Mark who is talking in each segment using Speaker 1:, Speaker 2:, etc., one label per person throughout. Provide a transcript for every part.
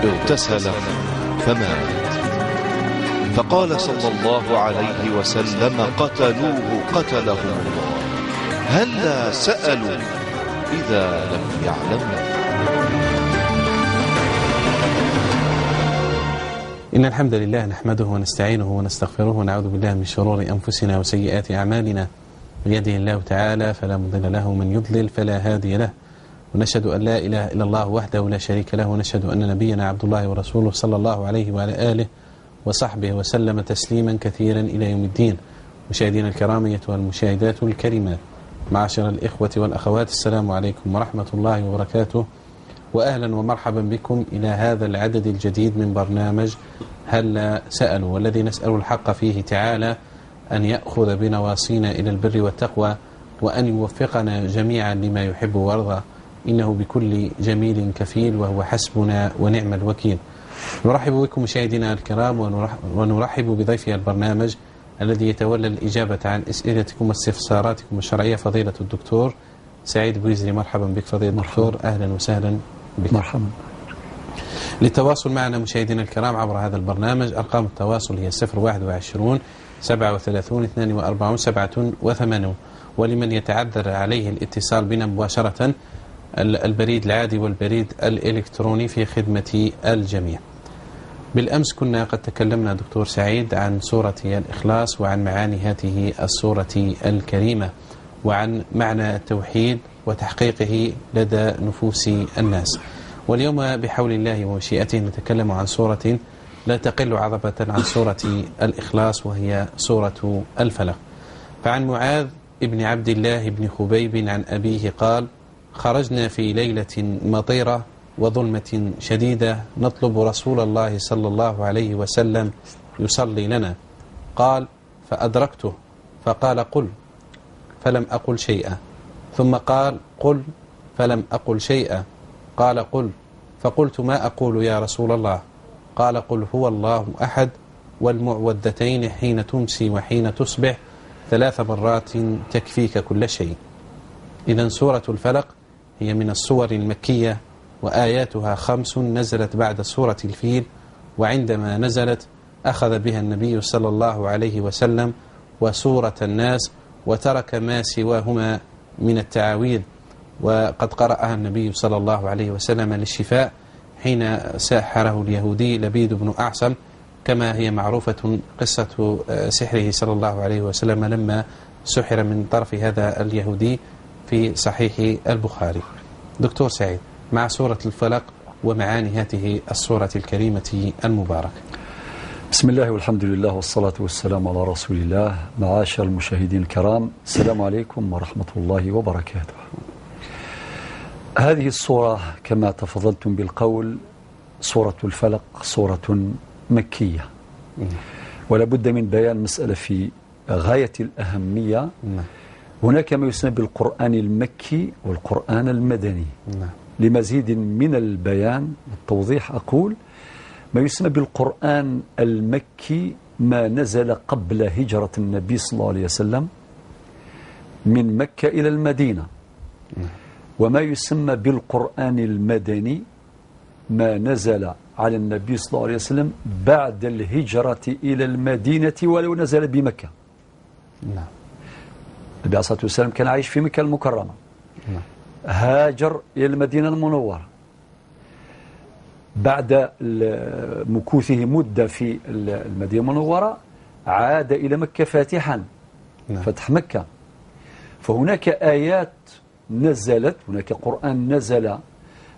Speaker 1: اغتسل فمات. فقال صلى الله عليه وسلم: قتلوه قتلهم الله، هلا سألوا إذا لم يعلموا.
Speaker 2: إن الحمد لله نحمده ونستعينه ونستغفره ونعوذ بالله من شرور أنفسنا وسيئات أعمالنا، من يهده الله تعالى فلا مضل له ومن يضلل فلا هادي له، ونشهد أن لا إله إلا الله وحده لا شريك له، ونشهد أن نبينا عبد الله ورسوله صلى الله عليه وعلى آله وصحبه وسلم تسليما كثيرا إلى يوم الدين. مشاهدينا الكرام، أيتها المشاهدات الكريمات، معاشر الإخوة والأخوات، السلام عليكم ورحمة الله وبركاته، وأهلا ومرحبا بكم إلى هذا العدد الجديد من برنامج هل سألوا، والذي نسأل الحق فيه تعالى أن يأخذ بنواصينا إلى البر والتقوى، وأن يوفقنا جميعا لما يحب ويرضى، إنه بكل جميل كفيل وهو حسبنا ونعم الوكيل. نرحب بكم مشاهدينا الكرام، ونرحب بضيفي البرنامج الذي يتولى الإجابة عن أسئلتكم واستفساراتكم الشرعية، فضيلة الدكتور سعيد بويزري. مرحبا بك فضيلة الدكتور، أهلا وسهلا بك.
Speaker 3: مرحبا.
Speaker 2: للتواصل معنا مشاهدينا الكرام عبر هذا البرنامج، أرقام التواصل هي 021 37 42 87، ولمن يتعذر عليه الاتصال بنا مباشرة البريد العادي والبريد الإلكتروني في خدمة الجميع. بالأمس كنا قد تكلمنا دكتور سعيد عن سورة الإخلاص وعن معاني هذه السورة الكريمة وعن معنى التوحيد وتحقيقه لدى نفوس الناس، واليوم بحول الله ومشيئته نتكلم عن سورة لا تقل عظمة عن سورة الإخلاص، وهي سورة الفلق. فعن معاذ بن عبد الله بن خبيب عن أبيه قال: خرجنا في ليلة مطيرة وظلمة شديدة نطلب رسول الله صلى الله عليه وسلم يصلي لنا. قال: فأدركته، فقال: قل، فلم أقل شيئا. ثم قال: قل، فلم أقل شيئا. قال: قل، فقلت: ما أقول يا رسول الله؟ قال: قل هو الله أحد، والمعوذتين حين تمسي وحين تصبح، 3 مرات تكفيك كل شيء. إذن سورة الفلق هي من السور المكية، وآياتها 5 نزلت بعد سورة الفيل، وعندما نزلت أخذ بها النبي صلى الله عليه وسلم وسورة الناس، وترك ما سواهما من التعاويذ، وقد قرأها النبي صلى الله عليه وسلم للشفاء حين ساحره اليهودي لبيد بن أعصم، كما هي معروفة قصة سحره صلى الله عليه وسلم لما سحر من طرف هذا اليهودي في صحيح البخاري. دكتور سعيد، مع سورة الفلق ومعاني هذه السورة الكريمة المباركة.
Speaker 3: بسم الله والحمد لله والصلاة والسلام على رسول الله. معاشر المشاهدين الكرام، السلام عليكم ورحمة الله وبركاته. هذه السورة كما تفضلتم بالقول سورة الفلق سورة مكية، ولا بد من بيان مسألة في غاية الأهمية. هناك ما يسمى بالقرآن المكي والقرآن المدني. لمزيد من البيان والتوضيح أقول ما يسمى بالقرآن المكي ما نزل قبل هجرة النبي صلى الله عليه وسلم من مكة إلى المدينة، وما يسمى بالقرآن المدني ما نزل على النبي صلى الله عليه وسلم بعد الهجرة إلى المدينة ولو نزل بمكة. النبي عليه الصلاة والسلام كان عايش في مكة المكرمة، هاجر إلى المدينة المنورة بعد مكوثه مدة في المدينة المنورة، عاد إلى مكة فاتحا، فتح مكة. فهناك آيات نزلت، هناك قرآن نزل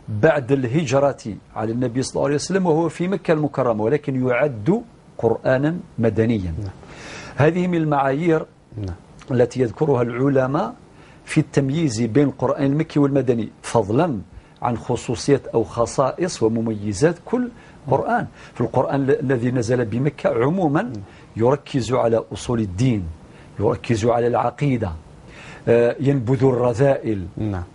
Speaker 3: بعد الهجرة على النبي صلى الله عليه وسلم وهو في مكة المكرمة، ولكن يعد قرآنا مدنيا. هذه من المعايير التي يذكرها العلماء في التمييز بين القرآن المكي والمدني، فضلا عن خصوصية أو خصائص ومميزات كل قرآن. في القرآن الذي نزل بمكة عموما يركز على أصول الدين، يركز على العقيدة، ينبذ الرذائل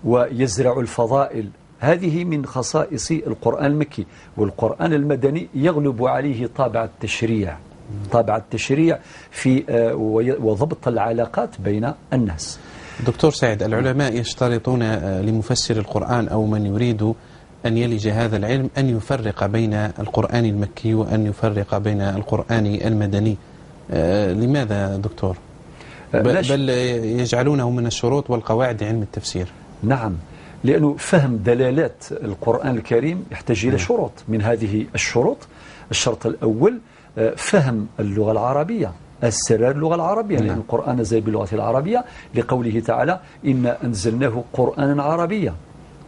Speaker 3: ويزرع الفضائل. هذه من خصائص القرآن المكي. والقرآن المدني يغلب عليه طابع التشريع، طابع التشريع في وضبط العلاقات بين الناس.
Speaker 2: دكتور سعيد، العلماء يشترطون لمفسر القرآن أو من يريد أن يلج هذا العلم أن يفرق بين القرآن المكي وأن يفرق بين القرآن المدني. لماذا دكتور؟ بل يجعلونه من الشروط والقواعد علم التفسير.
Speaker 3: نعم، لأنه فهم دلالات القرآن الكريم يحتاج إلى شروط. من هذه الشروط الشرط الأول فهم اللغة العربية، أسرار اللغة العربية، لأن القرآن نزل باللغة العربية لقوله تعالى إنا أنزلناه قرآنا عربيا،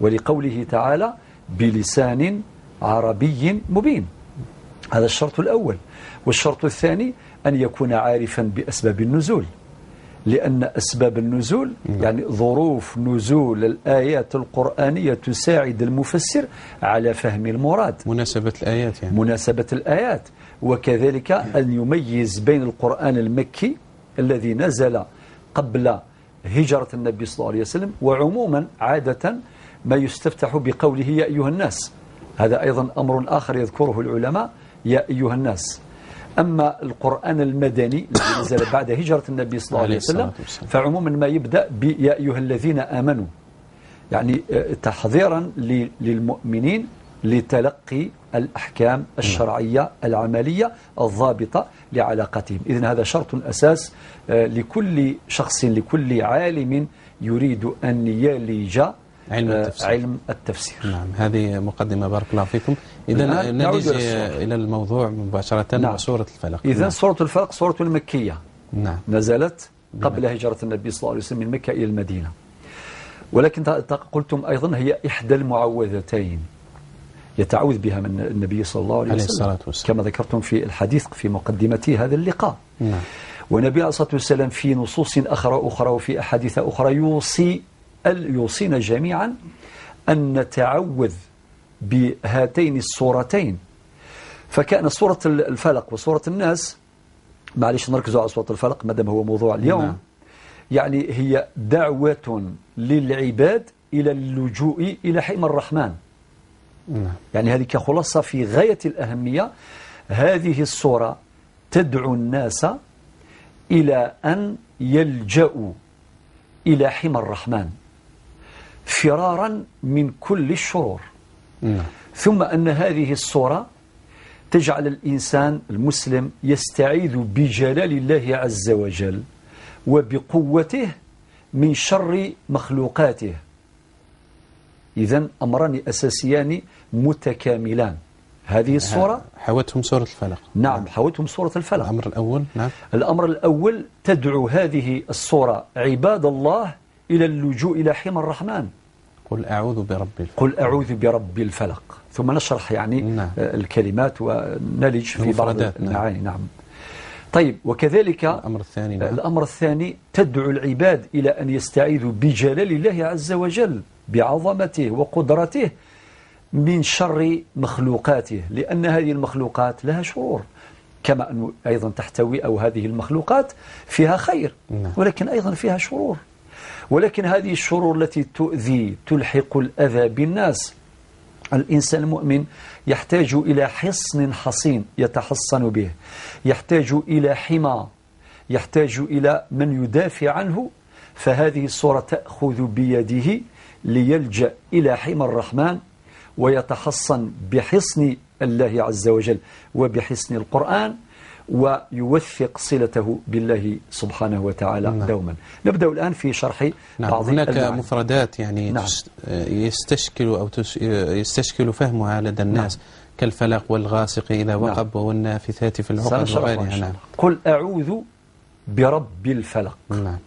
Speaker 3: ولقوله تعالى بلسان عربي مبين. هذا الشرط الأول. والشرط الثاني أن يكون عارفا بأسباب النزول، لأن أسباب النزول يعني ظروف نزول الآيات القرآنية تساعد المفسر على فهم المراد،
Speaker 2: مناسبة الآيات يعني.
Speaker 3: مناسبة الآيات. وكذلك أن يميز بين القرآن المكي الذي نزل قبل هجرة النبي صلى الله عليه وسلم، وعموما عادة ما يستفتح بقوله يا أيها الناس، هذا أيضا أمر آخر يذكره العلماء، يا أيها الناس. أما القرآن المدني الذي نزل بعد هجرة النبي صلى الله عليه وسلم فعموما ما يبدأ بيا أيها الذين آمنوا، يعني تحذيرا للمؤمنين لتلقي الأحكام الشرعية العملية الضابطة لعلاقتهم. إذن هذا شرط أساس لكل شخص، لكل عالم يريد أن يلج
Speaker 2: علم التفسير.
Speaker 3: علم التفسير.
Speaker 2: نعم، هذه مقدمة، بارك الله فيكم. إذا نلج إلى الموضوع مباشرة. نعم. وسورة الفلق.
Speaker 3: إذا نعم. سورة الفلق سورة مكية.
Speaker 2: نعم.
Speaker 3: نزلت قبل هجرة النبي صلى الله عليه وسلم من مكة إلى المدينة، ولكن قلتم أيضا هي إحدى المعوذتين يتعوذ بها من النبي صلى الله عليه وسلم، كما ذكرتم في الحديث في مقدمة هذا اللقاء.
Speaker 2: نعم.
Speaker 3: والنبي عليه الصلاة والسلام في نصوص أخرى وفي أحاديث أخرى يوصينا جميعا أن نتعوذ بهاتين الصورتين. فكأن سورة الفلق وسورة الناس، معلش نركزوا على سورة الفلق ما دام هو موضوع اليوم.
Speaker 2: نعم.
Speaker 3: يعني هي دعوة للعباد إلى اللجوء إلى حمى الرحمن.
Speaker 2: نعم.
Speaker 3: يعني هذه كخلاصة في غاية الأهمية. هذه السورة تدعو الناس إلى أن يلجأوا إلى حمى الرحمن فرارا من كل الشرور.
Speaker 2: نعم.
Speaker 3: ثم أن هذه السورة تجعل الإنسان المسلم يستعيذ بجلال الله عز وجل وبقوته من شر مخلوقاته. إذن أمران أساسيان متكاملان. هذه السورة
Speaker 2: حوتهم سورة الفلق.
Speaker 3: نعم، حوتهم سورة الفلق.
Speaker 2: الأمر الأول. نعم.
Speaker 3: الأمر الأول تدعو هذه السورة عباد الله إلى اللجوء إلى حمى الرحمن.
Speaker 2: قل أعوذ برب الفلق.
Speaker 3: قل أعوذ برب الفلق. ثم نشرح يعني
Speaker 2: نعم.
Speaker 3: الكلمات ونلج في بعض المعاني.
Speaker 2: نعم.
Speaker 3: نعم. طيب، وكذلك
Speaker 2: الأمر الثاني. نعم.
Speaker 3: الأمر الثاني تدعو العباد إلى أن يستعيذوا بجلال الله عز وجل، بعظمته وقدرته، من شر مخلوقاته، لأن هذه المخلوقات لها شرور، كما أنه أيضا تحتوي أو هذه المخلوقات فيها خير.
Speaker 2: نعم.
Speaker 3: ولكن أيضا فيها شرور، ولكن هذه الشرور التي تؤذي تلحق الأذى بالناس. الإنسان المؤمن يحتاج إلى حصن حصين يتحصن به، يحتاج إلى حمى، يحتاج إلى من يدافع عنه. فهذه الصورة تأخذ بيده ليلجأ إلى حمى الرحمن ويتحصن بحصن الله عز وجل وبحصن القرآن، ويوثق صلته بالله سبحانه وتعالى.
Speaker 2: نعم.
Speaker 3: دوما. نبدأ الآن في شرح
Speaker 2: نعم.
Speaker 3: بعض
Speaker 2: هناك
Speaker 3: المعاني.
Speaker 2: مفردات يعني
Speaker 3: نعم.
Speaker 2: يستشكل أو يستشكل فهمها لدى الناس.
Speaker 3: نعم.
Speaker 2: كالفلق والغاسق إذا وقب.
Speaker 3: نعم.
Speaker 2: والنافثات في العقد وغيرها.
Speaker 3: نعم. قل أعوذ برب الفلق.
Speaker 2: نعم.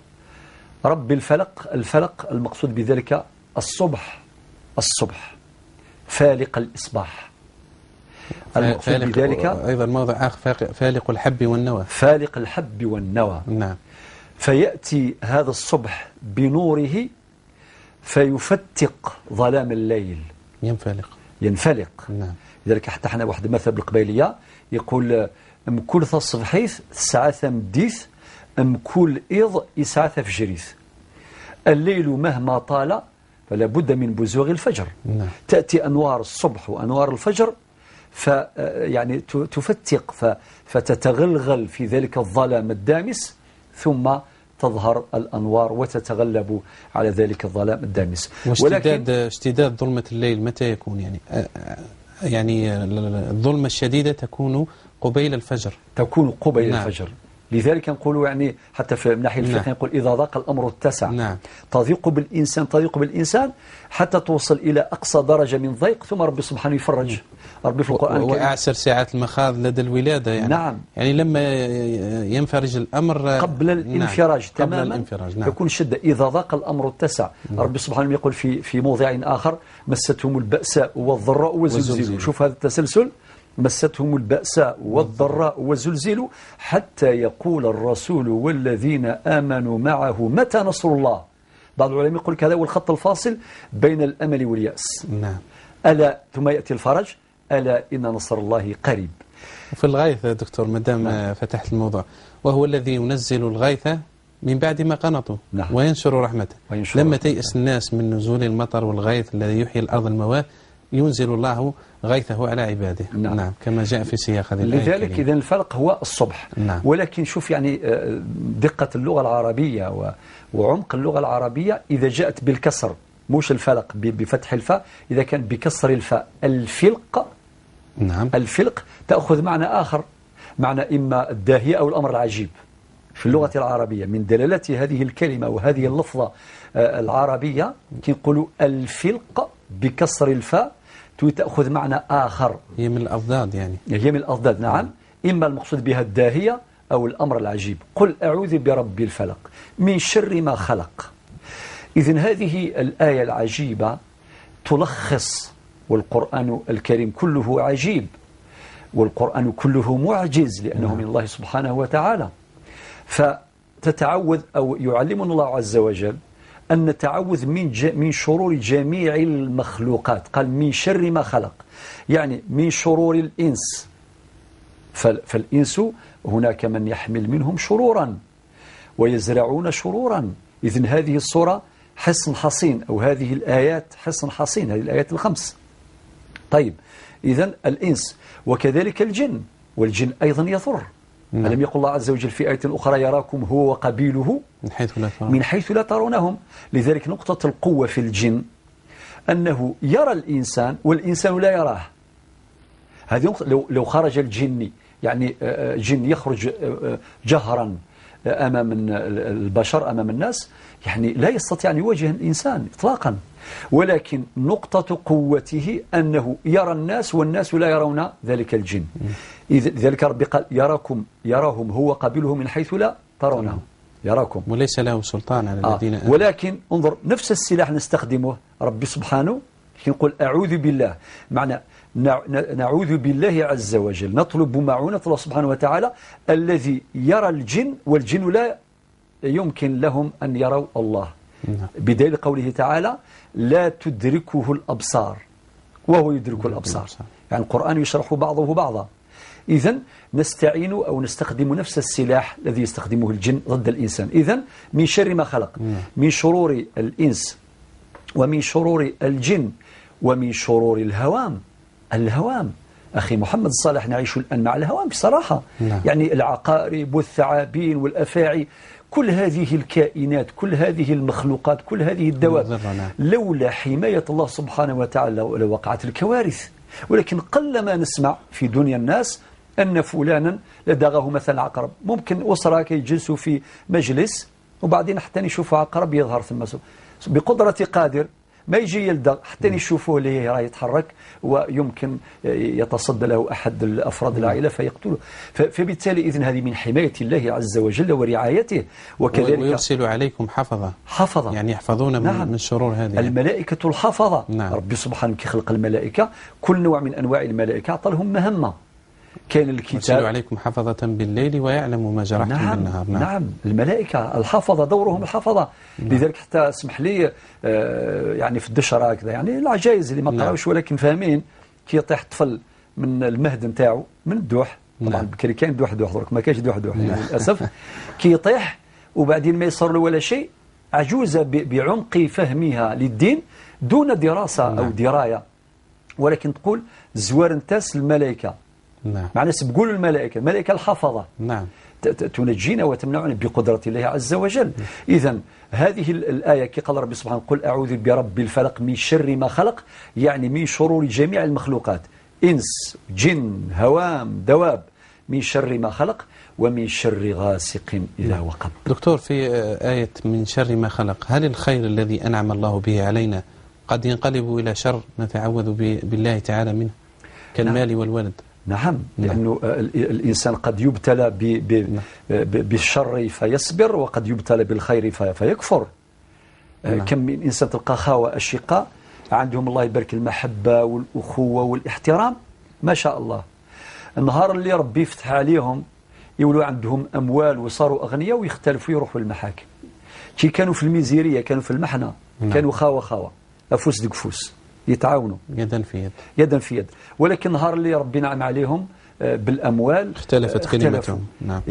Speaker 3: رب الفلق، الفلق المقصود بذلك الصبح، الصبح فالق الإصباح. المقصود بذلك
Speaker 2: أيضا موضع آخر، فالق الحب والنوى.
Speaker 3: فالق الحب والنوى.
Speaker 2: نعم.
Speaker 3: فيأتي هذا الصبح بنوره فيفتق ظلام الليل.
Speaker 2: ينفلق.
Speaker 3: ينفلق.
Speaker 2: نعم.
Speaker 3: لذلك حتى حنا واحد المثل بالقبيلية يقول أم كل تصبحيث ساعة ثمديث أم كل إض إسعة فجريث. الليل مهما طال فلا بد من بزوغ الفجر.
Speaker 2: نعم.
Speaker 3: تأتي أنوار الصبح وأنوار الفجر يعني تفتق فتتغلغل في ذلك الظلام الدامس، ثم تظهر الأنوار وتتغلب على ذلك الظلام الدامس.
Speaker 2: ولكن اشتداد ظلمة الليل متى يكون؟ يعني الظلمة الشديدة تكون قبيل الفجر.
Speaker 3: تكون قبيل الفجر. لذلك نقول يعني حتى في الناحية الفقهية نقول إذا ضاق الأمر اتسع. تضيق بالإنسان، تضيق بالإنسان حتى توصل إلى أقصى درجة من ضيق، ثم ربي سبحانه يفرج. ربي في القرآن
Speaker 2: وأعسر ساعات المخاض لدى الولادة يعني.
Speaker 3: نعم.
Speaker 2: يعني لما ينفرج الأمر
Speaker 3: قبل الانفراج. نعم. تماما
Speaker 2: قبل الانفراج. نعم.
Speaker 3: تكون شدة. إذا ضاق الأمر اتسع. نعم. ربي سبحانه يقول في موضع آخر مستهم البأساء والضراء وزلزلوا. شوف هذا التسلسل، مستهم البأساء والضراء وزلزلوا حتى يقول الرسول والذين آمنوا معه متى نصر الله. بعض العلماء يقول هذا هو الخط الفاصل بين الأمل واليأس.
Speaker 2: نعم.
Speaker 3: ألا ثم يأتي الفرج، ألا إن نصر الله قريب.
Speaker 2: وفي الغيث دكتور مدام. نعم. فتحت الموضوع، وهو الذي ينزل الغيث من بعد ما قنطوا. نعم. وينشر رحمته. وينشر لما تيأس الناس من نزول المطر والغيث الذي يحيي الأرض الموات، ينزل الله غيثه على عباده.
Speaker 3: نعم.
Speaker 2: نعم. كما جاء في سياق هذه الآية.
Speaker 3: لذلك إذن الفرق هو الصبح.
Speaker 2: نعم.
Speaker 3: ولكن شوف يعني دقة اللغة العربية وعمق اللغة العربية، إذا جاءت بالكسر مش الفلق بفتح الفاء، إذا كان بكسر الفاء الفلق.
Speaker 2: نعم.
Speaker 3: الفلق تأخذ معنى آخر، معنى إما الداهية أو الأمر العجيب في اللغة العربية. من دلالات هذه الكلمة وهذه اللفظة العربية كي نقولوا الفلق بكسر الفاء تأخذ معنى آخر.
Speaker 2: هي من الأضداد يعني.
Speaker 3: هي من الأضداد. نعم. إما المقصود بها الداهية أو الأمر العجيب. قل أعوذ برب الفلق من شر ما خلق. إذن هذه الآية العجيبة تلخص، والقرآن الكريم كله عجيب والقرآن كله معجز لأنه من الله سبحانه وتعالى. فتتعوذ أو يعلمنا الله عز وجل أن نتعوذ من شرور جميع المخلوقات. قال من شر ما خلق، يعني من شرور الإنس. فالإنس هناك من يحمل منهم شرورا ويزرعون شرورا. إذن هذه الصورة حصن حصين، أو هذه الآيات حصن حصين، هذه الآيات الخمس. طيب إذن الإنس وكذلك الجن، والجن أيضا يضر. ألم يقل الله عز وجل في آية أخرى يراكم هو وقبيله من حيث لا ترونهم. لذلك نقطة القوة في الجن أنه يرى الإنسان والإنسان لا يراه. هذه نقطة. لو خرج الجن، يعني جن يخرج جهرا أمام البشر أمام الناس، يعني لا يستطيع أن يواجه الإنسان إطلاقا. ولكن نقطة قوته أنه يرى الناس والناس لا يرون ذلك الجن. لذلك ربي قال يراكم، يراهم هو قبيله من حيث لا ترونهم، يراكم
Speaker 2: وليس له سلطان على الذين.
Speaker 3: ولكن انظر نفس السلاح نستخدمه ربي سبحانه يقول أعوذ بالله، معنى نعوذ بالله عز وجل، نطلب معونة الله سبحانه وتعالى الذي يرى الجن والجن لا يمكن لهم أن يروا الله. بدليل قوله تعالى لا تدركه الأبصار وهو يدرك الأبصار. يعني القرآن يشرح بعضه بعضا. إذن نستعين أو نستخدم نفس السلاح الذي يستخدمه الجن ضد الإنسان. إذن من شر ما خلق، من شرور الإنس ومن شرور الجن ومن شرور الهوام. الهوام أخي محمد الصالح نعيش الآن مع الهوام بصراحة. يعني العقارب والثعابين والأفاعي، كل هذه الكائنات، كل هذه المخلوقات، كل هذه الدواب، لولا حماية الله سبحانه وتعالى لوقعت الكوارث. ولكن قلما نسمع في دنيا الناس أن فلانا لدغه مثلا عقرب. ممكن أسرة يجلسوا في مجلس وبعدين حتى يشوفوا عقرب يظهر ثم بقدرة قادر ما يجي يلدغ حتى يشوفوه اللي راه يتحرك ويمكن يتصدى له أحد الأفراد العائلة فيقتله. فبالتالي إذن هذه من حماية الله عز وجل ورعايته. وكذلك
Speaker 2: ويرسل عليكم حفظة،
Speaker 3: حفظة
Speaker 2: يعني يحفظون من شرور هذه
Speaker 3: الملائكة الحفظة.
Speaker 2: نعم.
Speaker 3: ربي سبحانه كي خلق الملائكة كل نوع من أنواع الملائكة أعطى لهم مهمة. كان الكتاب
Speaker 2: يرسل عليكم حفظة بالليل ويعلم ما جرحتم بالنهار.
Speaker 3: نعم. نعم الملائكة الحفظة دورهم الحفظة.
Speaker 2: نعم.
Speaker 3: لذلك حتى اسمح لي يعني في الدشرة هكذا يعني العجائز اللي ما قراوش ولكن فاهمين كي يطيح طفل من المهد نتاعو من الدوح. طبعا
Speaker 2: نعم.
Speaker 3: بكري كاين دوح دوح درك ما كاينش دوح دوح للأسف. كي يطيح وبعدين ما يصير له ولا شيء، عجوزة بعمق فهمها للدين دون دراسة
Speaker 2: نعم.
Speaker 3: أو دراية، ولكن تقول زوار نتاس الملائكة.
Speaker 2: نعم.
Speaker 3: معناه سبقوا الملائكة، الملائكة الحفظة.
Speaker 2: نعم.
Speaker 3: تنجينا وتمنعنا بقدرة الله عز وجل. إذا هذه الآية كي قال ربي سبحانه قل أعوذ برب الفلق من شر ما خلق، يعني من شرور جميع المخلوقات، إنس، جن، هوام، دواب، من شر ما خلق ومن شر غاسق إذا وقب.
Speaker 2: دكتور، في آية من شر ما خلق، هل الخير الذي أنعم الله به علينا قد ينقلب إلى شر نتعوذ بالله تعالى منه كالمال والولد؟
Speaker 3: نعم، لأنه الإنسان قد يبتلى بالشر فيصبر، وقد يبتلى بالخير فيكفر. كم من إنسان تلقى خاوة أشقاء عندهم الله يبارك المحبة والأخوة والاحترام ما شاء الله، النهار اللي ربي يفتح عليهم يولوا عندهم أموال وصاروا أغنياء ويختلفوا يروحوا للمحاكم. كي كانوا في الميزيرية، كانوا في المحنة، كانوا خاوة خاوة، أفوس دقفوس، يتعاونوا
Speaker 2: يدا في يد،
Speaker 3: يدا في يد. ولكن النهار اللي ربي نعم عليهم بالأموال
Speaker 2: اختلفت كلمتهم. نعم.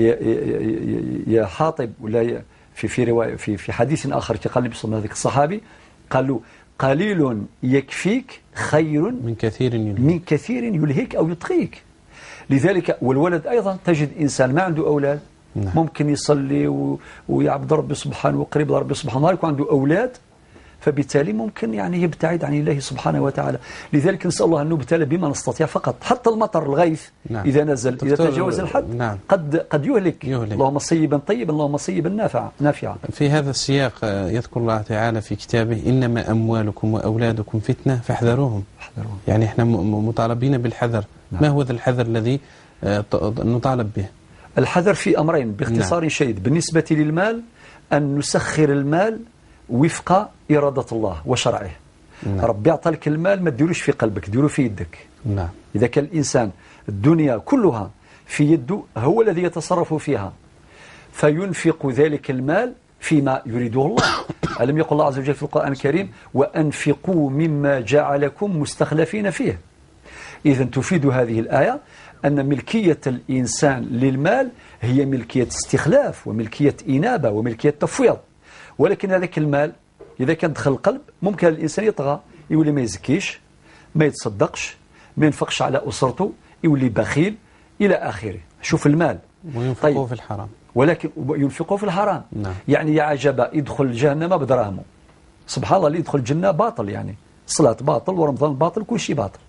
Speaker 3: يا حاطب، ولا في رواية في حديث آخر قال النبي صلى الله عليه وسلم هذاك الصحابي قال له قليل يكفيك خير
Speaker 2: من كثير يلهيك،
Speaker 3: من كثير يلهيك أو يطغيك. لذلك والولد أيضا تجد إنسان ما عنده أولاد، نعم، ممكن يصلي ويعبد ربي سبحانه وقريب لربي سبحانه، يكون عنده أولاد، فبالتالي ممكن يعني يبتعد عن الله سبحانه وتعالى. لذلك نسأل الله أن نبتلى بما نستطيع فقط، حتى المطر الغيث، نعم، إذا نزل، إذا تجاوز الحد، نعم، قد يهلك. اللهم صيبا طيبا، اللهم صيبا نافعا.
Speaker 2: في هذا السياق يذكر الله تعالى في كتابه إنما أموالكم وأولادكم فتنة فاحذروهم. يعني احنا مطالبين بالحذر. نعم. ما هو ذا الحذر الذي نطالب به؟
Speaker 3: الحذر في أمرين باختصار، نعم، شديد. بالنسبة للمال أن نسخر المال وفق إرادة الله وشرعه. نعم. ربي أعطى لك المال ما تديروش في قلبك، ديرو في يدك. نعم. إذا كان الإنسان الدنيا كلها في يده هو الذي يتصرف فيها، فينفق ذلك المال فيما يريده الله. ألم يقل الله عز وجل في القرآن الكريم وأنفقوا مما جعلكم مستخلفين فيه؟ إذا تفيد هذه الآية أن ملكية الإنسان للمال هي ملكية استخلاف وملكية إنابة وملكية تفويض. ولكن هذاك المال إذا كان دخل القلب ممكن الإنسان يطغى، يولي ما يزكيش، ما يتصدقش، ما ينفقش على أسرته، يولي بخيل إلى آخره. شوف المال
Speaker 2: وينفقه، طيب، في الحرام،
Speaker 3: ولكن ينفقه في الحرام. نعم. يعني يا عجبا يدخل جهنم بدراهمه. سبحان الله، اللي يدخل الجنة باطل، يعني الصلاة باطل ورمضان باطل، كل شيء باطل،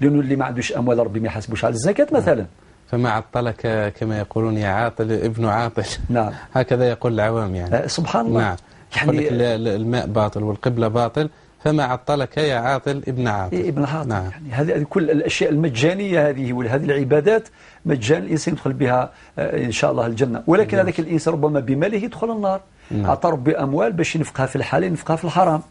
Speaker 3: لأنه اللي ما عندوش أموال ربي ما يحاسبوش على الزكاة مثلا.
Speaker 2: فما عطلك كما يقولون يا عاطل ابن عاطل. نعم. هكذا يقول العوام يعني.
Speaker 3: سبحان الله.
Speaker 2: نعم. يعني الماء باطل والقبلة باطل، فما عطلك يا عاطل ابن عاطل.
Speaker 3: ابن عاطل. نعم. يعني هذه كل الأشياء المجانية هذه وهذه العبادات مجان الإنسان يدخل بها إن شاء الله الجنة، ولكن هذاك الإنسان ربما بماله يدخل النار. نعم. أعطى ربي أموال باش ينفقها في الحلال ينفقها في الحرام،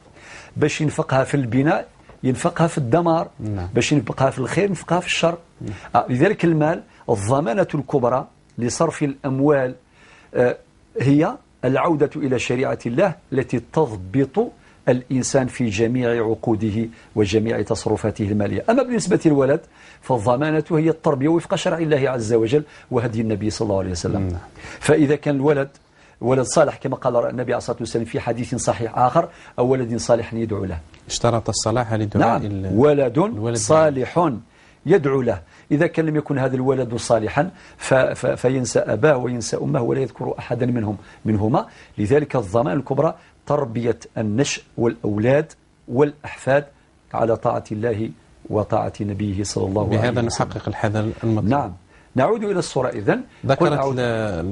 Speaker 3: باش ينفقها في البناء ينفقها في الدمار. نعم. باش ينفقها في الخير ينفقها في الشر. نعم. لذلك المال الضمانة الكبرى لصرف الأموال هي العودة إلى شريعة الله التي تضبط الإنسان في جميع عقوده وجميع تصرفاته المالية. أما بالنسبة للولد فالضمانة هي التربية وفق شرع الله عز وجل وهدي النبي صلى الله عليه وسلم. نعم. فإذا كان الولد ولد صالح كما قال النبي عليه الصلاة والسلام في حديث صحيح آخر، أو ولد صالح يدعو له.
Speaker 2: اشترط الصلاح لدعاء.
Speaker 3: نعم. ولد صالح يدعو له. إذا كان لم يكن هذا الولد صالحا فينسى أباه وينسى أمه ولا يذكر أحدا منهما. لذلك الضمان الكبرى تربية النشء والأولاد والأحفاد على طاعة الله وطاعة نبيه صلى الله عليه وسلم.
Speaker 2: بهذا نحقق الحذر المطلوب.
Speaker 3: نعم. نعود إلى الصورة إذن.
Speaker 2: ذكرت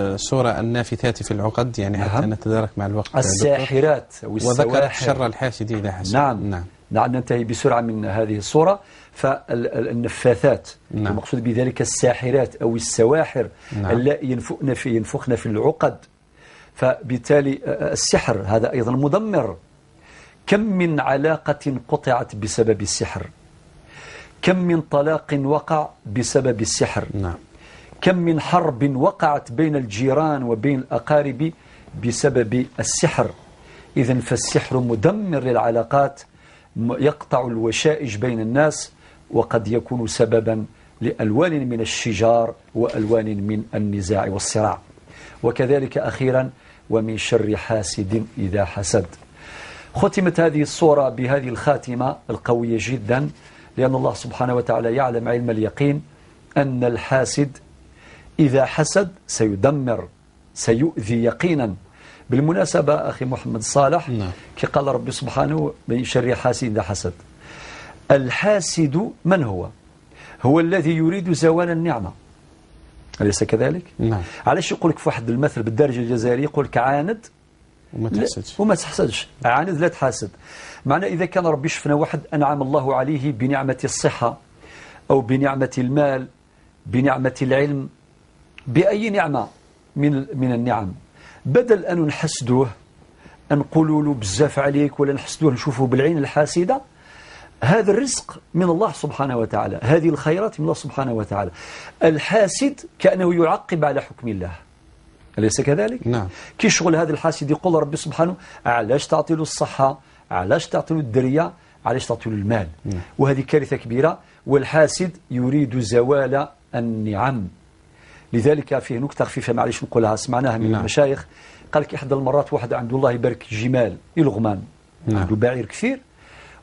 Speaker 2: الصورة النافثات في العقد، يعني نعم، حتى نتدارك مع الوقت.
Speaker 3: الساحرات
Speaker 2: والسواحر، وذكرت شر الحاسد إذا حسد.
Speaker 3: نعم. نعم. نعم. ننتهي بسرعة من هذه الصورة. فالنفاثات، نعم، المقصود بذلك الساحرات أو السواحر، نعم، اللائي ينفخن في العقد. فبالتالي السحر هذا أيضا مدمر. كم من علاقة قطعت بسبب السحر، كم من طلاق وقع بسبب السحر، نعم، كم من حرب وقعت بين الجيران وبين الأقارب بسبب السحر. إذن فالسحر مدمر للعلاقات، يقطع الوشائج بين الناس، وقد يكون سببا لألوان من الشجار وألوان من النزاع والصراع. وكذلك أخيرا ومن شر حاسد إذا حسد. ختمت هذه الصورة بهذه الخاتمة القوية جدا، لأن الله سبحانه وتعالى يعلم علم اليقين أن الحاسد إذا حسد سيدمر، سيؤذي يقينا. بالمناسبة أخي محمد صالح،
Speaker 2: نعم.
Speaker 3: كي قال ربي سبحانه من شر حاسد إذا حسد، الحاسد من هو؟ هو الذي يريد زوال النعمة، أليس كذلك؟
Speaker 2: نعم.
Speaker 3: علاش يقول لك في واحد المثل بالدارجة الجزائرية، يقول لك عاند
Speaker 2: وما تحسدش،
Speaker 3: وما تحسدش، عاند لا تحاسد. معنى إذا كان ربي شفنا واحد أنعم الله عليه بنعمة الصحة أو بنعمة المال، بنعمة العلم، بأي نعمة من النعم، بدل أن نحسدوه، أن نقولوا له بزاف عليك، ولا نحسدوه نشوفه بالعين الحاسدة، هذا الرزق من الله سبحانه وتعالى، هذه الخيرات من الله سبحانه وتعالى. الحاسد كأنه يعقب على حكم الله، أليس كذلك؟
Speaker 2: نعم.
Speaker 3: كي شغل هذا الحاسد يقول ربي سبحانه علاش تعطي له الصحة، علاش تعطي له الدرية، علاش تعطي له المال.
Speaker 2: نعم.
Speaker 3: وهذه كارثة كبيرة. والحاسد يريد زوال النعم. لذلك فيه نكتة خفيفة معليش نقولها، سمعناها من
Speaker 2: نعم.
Speaker 3: المشايخ. قال لك إحدى المرات واحد عنده الله يبارك جمال الغمان،
Speaker 2: نعم.
Speaker 3: عنده بعير كثير،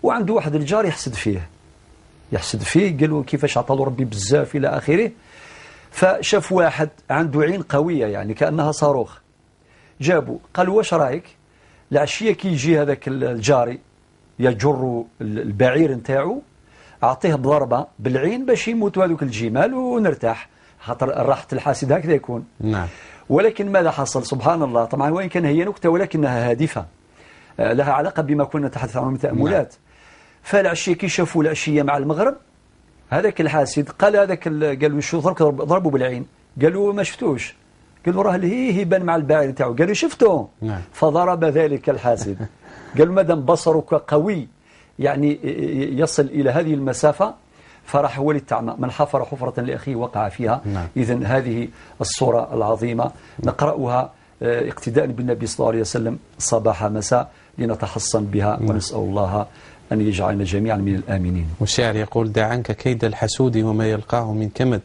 Speaker 3: وعنده واحد الجار يحسد فيه، يحسد فيه، قال له كيفاش عطى له ربي بزاف إلى آخره. فشاف واحد عنده عين قوية يعني كأنها صاروخ، جابوا قال واش رايك العشية كي يجي هذاك الجاري يجر البعير نتاعو أعطيه بضربة بالعين باش يموتوا هذوك الجمال ونرتاح، خاطر راحة الحاسد هكذا يكون.
Speaker 2: نعم.
Speaker 3: ولكن ماذا حصل؟ سبحان الله. طبعا وإن كان هي نكتة ولكنها هادفة، لها علاقة بما كنا نتحدث عنه من تأملات.
Speaker 2: نعم.
Speaker 3: فالعشية كي شافوا العشية مع المغرب، هذاك الحاسد قال هذاك، قالوا شو ضربوا بالعين، قالوا ما شفتوش، قالوا راه لهيه يبان مع البعير نتاعو، قالوا شفتو.
Speaker 2: نعم.
Speaker 3: فضرب ذلك الحاسد، قالوا مادام بصرك قوي يعني يصل إلى هذه المسافة، فراح هو للتعمى، من حفر حفرة لأخيه وقع فيها.
Speaker 2: نعم.
Speaker 3: إذن هذه الصورة العظيمة نقرأها اقتداء بالنبي صلى الله عليه وسلم صباح مساء لنتحصن بها.
Speaker 2: نعم.
Speaker 3: ونسأل الله أن يجعلنا جميعا من الآمنين.
Speaker 2: والشاعر يقول دع عنك كيد الحسود وما يلقاه من كمد،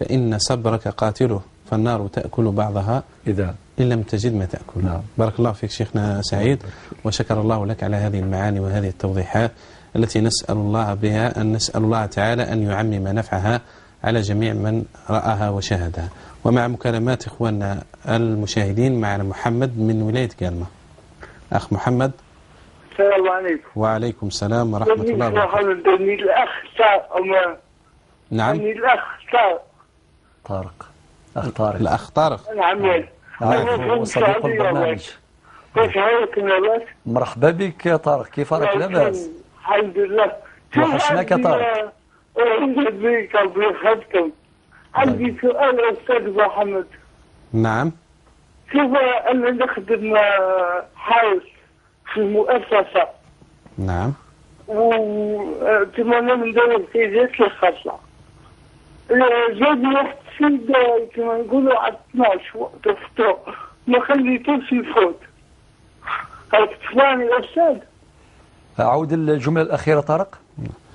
Speaker 2: فإن صبرك قاتله فالنار تأكل بعضها
Speaker 3: إذا
Speaker 2: إن لم تجد ما تأكل.
Speaker 3: نعم.
Speaker 2: بارك الله فيك شيخنا سعيد، وشكر الله لك على هذه المعاني وهذه التوضيحات التي نسأل الله بها، أن نسأل الله تعالى أن يعمم نفعها على جميع من رآها وشاهدها. ومع مكالمات إخواننا المشاهدين، معنا محمد من ولاية قالمة. أخ محمد.
Speaker 4: السلام عليكم.
Speaker 2: وعليكم السلام ورحمة الله وبركاته.
Speaker 4: الأخ
Speaker 2: نعم.
Speaker 4: الأخ
Speaker 3: طارق. أخ طارق.
Speaker 2: الأخ طارق.
Speaker 4: نعم.
Speaker 3: هو صديق البرنامج.
Speaker 4: كيف حالك لاباس؟
Speaker 3: مرحبا بك يا طارق، كيف راك لاباس؟
Speaker 4: الحمد لله.
Speaker 3: وحشناك يا طارق.
Speaker 4: أهلا بك، ربي يحفظكم. عندي سؤال أستاذ محمد.
Speaker 2: نعم.
Speaker 4: شوف أنا نخدم حارس في المؤسسة.
Speaker 2: نعم.
Speaker 4: وكما أنا ندور الحاجات الخاصة. جاني واحد السيد كما نقولوا على 12 وقت الفطور، ما خليتوش يفوت. قالك تسمعني يا أستاذ؟
Speaker 3: أعود الجملة الأخيرة طارق.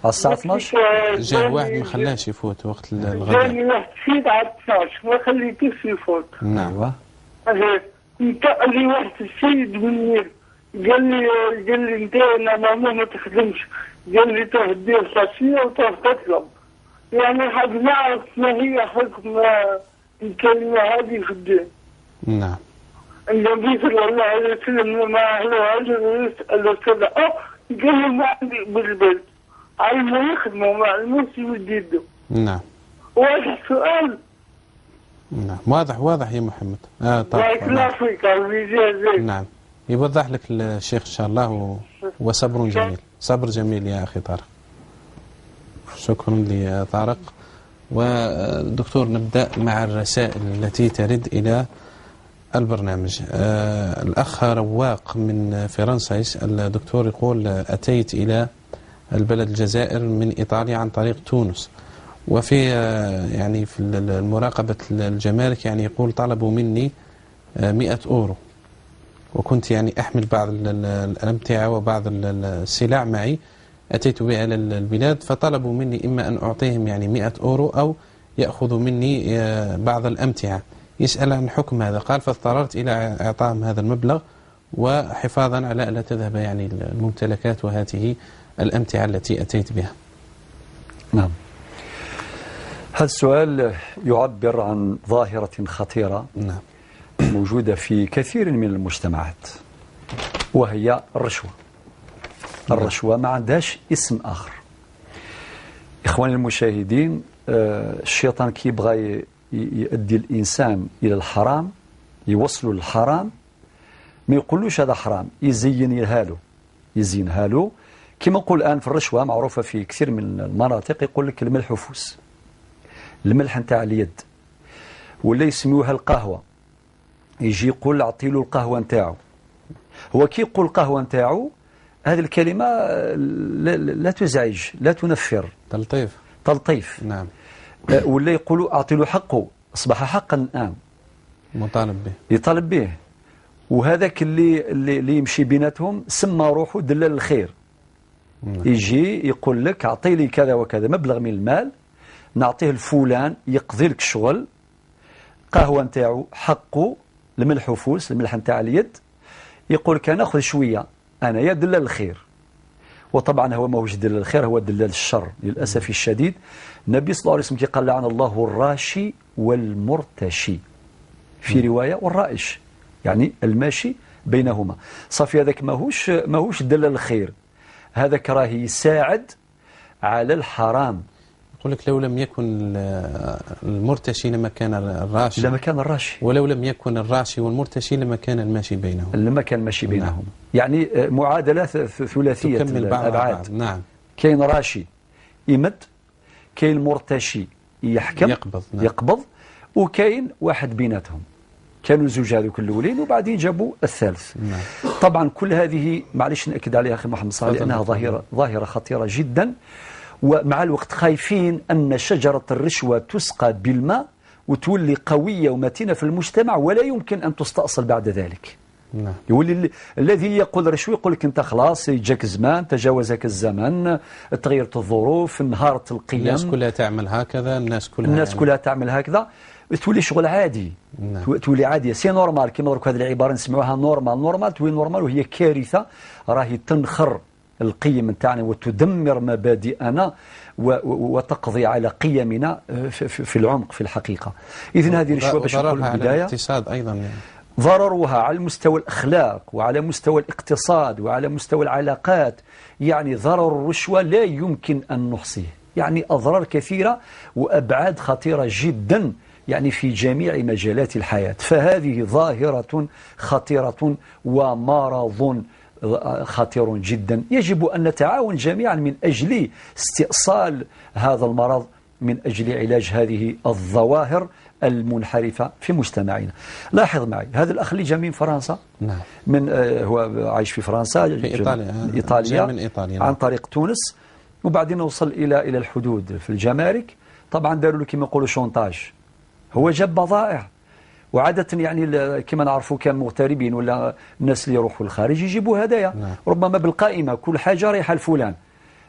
Speaker 3: على الساعة 12
Speaker 2: جاء واحد ما خلاش يفوت وقت الغداء.
Speaker 4: جاني واحد السيد على 12 ما خليتوش يفوت.
Speaker 2: نعم.
Speaker 4: قال لي واحد السيد من قال لي انت ماما ما تخدمش، قال لي تروح دير sachet وتروح تطلب. يعني حاب نعرف ما هي حكم الكلمة هذه في الدين.
Speaker 2: نعم.
Speaker 4: النبي صلى الله عليه وسلم لما أهله يسأل كذا قال له ما عندي بالبيت، علموا يخدموا ما علموش يمد يده.
Speaker 2: نعم.
Speaker 4: واضح السؤال؟
Speaker 2: نعم واضح واضح يا محمد.
Speaker 4: بارك الله فيك.
Speaker 2: نعم يوضح لك الشيخ إن شاء الله وصبر جميل، صبر جميل يا أخي طارق. شكرا لطارق. ودكتور نبدأ مع الرسائل التي ترد إلى البرنامج. الأخ رواق من فرنسا يسأل الدكتور، يقول أتيت إلى البلد الجزائر من إيطاليا عن طريق تونس، وفي يعني في المراقبة الجمارك يعني يقول طلبوا مني 100 أورو، وكنت يعني أحمل بعض الأمتعة وبعض السلع معي أتيت بها إلى البلاد، فطلبوا مني إما أن أعطيهم يعني 100 أورو أو يأخذوا مني بعض الأمتعة. يسأل عن حكم هذا، قال فاضطررت إلى إعطائهم هذا المبلغ وحفاظا على ألا تذهب يعني الممتلكات وهذه الأمتعة التي أتيت بها.
Speaker 3: نعم. هذا السؤال يعبر عن ظاهرة خطيرة، نعم، موجودة في كثير من المجتمعات، وهي الرشوة. الرشوة ما عندهاش اسم آخر. إخواني المشاهدين، الشيطان كي يبغى يؤدي الإنسان إلى الحرام، يوصله للحرام، ما يقولوش هذا حرام، يزينها له، يزينها له. كما نقول الآن في الرشوة معروفة في كثير من المناطق، يقول لك الملح فوس، الملح نتاع اليد، ولا يسميوها القهوة. يجي يقول اعطي له القهوة نتاعو. هو كي يقول القهوة نتاعو، هذه الكلمة لا تزعج، لا تنفر،
Speaker 2: تلطيف،
Speaker 3: تلطيف،
Speaker 2: نعم.
Speaker 3: ولا يقولوا اعطي له حقه، اصبح حقا الآن
Speaker 2: مطالب به،
Speaker 3: يطالب به. وهذاك اللي يمشي بيناتهم سمى روحه دلال الخير. نعم. يجي يقول لك اعطي لي كذا وكذا مبلغ من المال، نعطيه الفلان يقضي لك الشغل، قهوة نتاعو حقه، الملح فوس، الملح نتاع اليد. يقول لك ناخذ شوية انا يا دلال الخير. وطبعا هو ماهوش دلال الخير، هو دلال الشر للاسف الشديد. النبي صلى الله عليه وسلم قال لعن الله الراشي والمرتشي، في رواية والرائش، يعني الماشي بينهما. صافي هذاك ماهوش دلال الخير، هذاك راه يساعد على الحرام.
Speaker 2: يقول لك لو لم يكن المرتشي لما كان الراشي،
Speaker 3: لما كان الراشي،
Speaker 2: ولو لم يكن الراشي والمرتشي لما كان الماشي بينهم،
Speaker 3: لما كان الماشي بينهم. نعم. يعني معادلة ثلاثية الأبعاد.
Speaker 2: نعم.
Speaker 3: كاين راشي يمد، كاين مرتشي يحكم،
Speaker 2: يقبض، نعم،
Speaker 3: يقبض، وكاين واحد بيناتهم. كانوا زوج هذوك الاولين وبعدين جابوا الثالث.
Speaker 2: نعم.
Speaker 3: طبعا كل هذه معليش نأكد عليها أخي محمد صالح لأنها ظاهرة خطيرة جدا. ومع الوقت خايفين أن شجرة الرشوة تسقى بالماء وتولي قوية ومتينة في المجتمع، ولا يمكن أن تستأصل بعد ذلك.
Speaker 2: نعم.
Speaker 3: يولي الذي يقول رشوة يقول لك أنت خلاص جاك زمان، تجاوزك الزمن، تغيرت الظروف، انهارت القيم،
Speaker 2: الناس كلها تعمل هكذا، الناس كلها
Speaker 3: الناس يعني كلها تعمل هكذا، تولي شغل عادي.
Speaker 2: نعم.
Speaker 3: تولي عادية، c'est normal، كما درك هذه العبارة نسمعوها normal normal، تولي normal، وهي كارثة. راهي تنخر القيم نتاعنا وتدمر مبادئنا وتقضي على قيمنا في العمق في الحقيقة. إذن هذه الرشوة باش نقول
Speaker 2: البداية، على الاقتصاد أيضا يعني.
Speaker 3: ضررها على مستوى الأخلاق وعلى مستوى الاقتصاد وعلى مستوى العلاقات، يعني ضرر الرشوة لا يمكن أن نحصيه، يعني أضرار كثيرة وأبعاد خطيرة جدا يعني في جميع مجالات الحياة. فهذه ظاهرة خطيرة ومرض خطير جدا، يجب أن نتعاون جميعا من أجل استئصال هذا المرض، من أجل علاج هذه الظواهر المنحرفة في مجتمعنا. لاحظ معي هذا الأخ اللي جاء من فرنسا،
Speaker 2: نعم،
Speaker 3: من هو عايش في فرنسا،
Speaker 2: في إيطاليا،
Speaker 3: إيطاليا
Speaker 2: من إيطاليا، نعم،
Speaker 3: عن طريق تونس، وبعدين وصل إلى الحدود في الجمارك. طبعا داروا له كما يقولوا chantage، هو جاب بضائع، وعادة يعني كما نعرفوا كان مغتربين ولا الناس اللي يروحوا للخارج يجيبوا هدايا،
Speaker 2: نعم،
Speaker 3: ربما بالقائمة كل حاجة رايحة لفلان،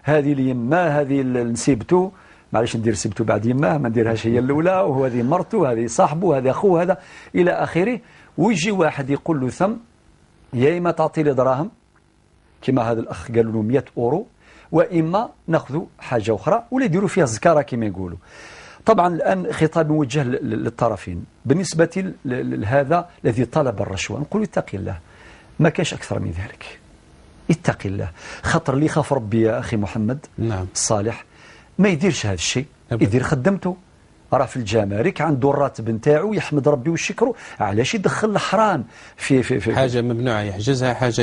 Speaker 3: هذه اليمه، هذه نسيبته، معليش ندير سيبته بعد يماه، ما نديرهاش هي الأولى، وهذه مرته، هذه صاحبه، هذا أخوه، هذا إلى آخره. ويجي واحد يقول له ثم يا إما تعطي لي دراهم كما هذا الأخ قالوا له 100 أورو، وإما ناخذ حاجة أخرى ولا يديروا فيها زكارة كما يقولوا. طبعا الآن خطاب موجه للطرفين. بالنسبة لهذا الذي طلب الرشوة نقول اتق الله، ما كاش أكثر من ذلك، اتق الله. خاطر اللي خاف ربي يا أخي محمد،
Speaker 2: نعم،
Speaker 3: الصالح ما يديرش هذا الشيء، يدير خدمته، راه في الجمارك عنده الراتب نتاعو، يحمد ربي ويشكره، علاش يدخل الحرام في في في
Speaker 2: حاجة ممنوعة يحجزها، حاجة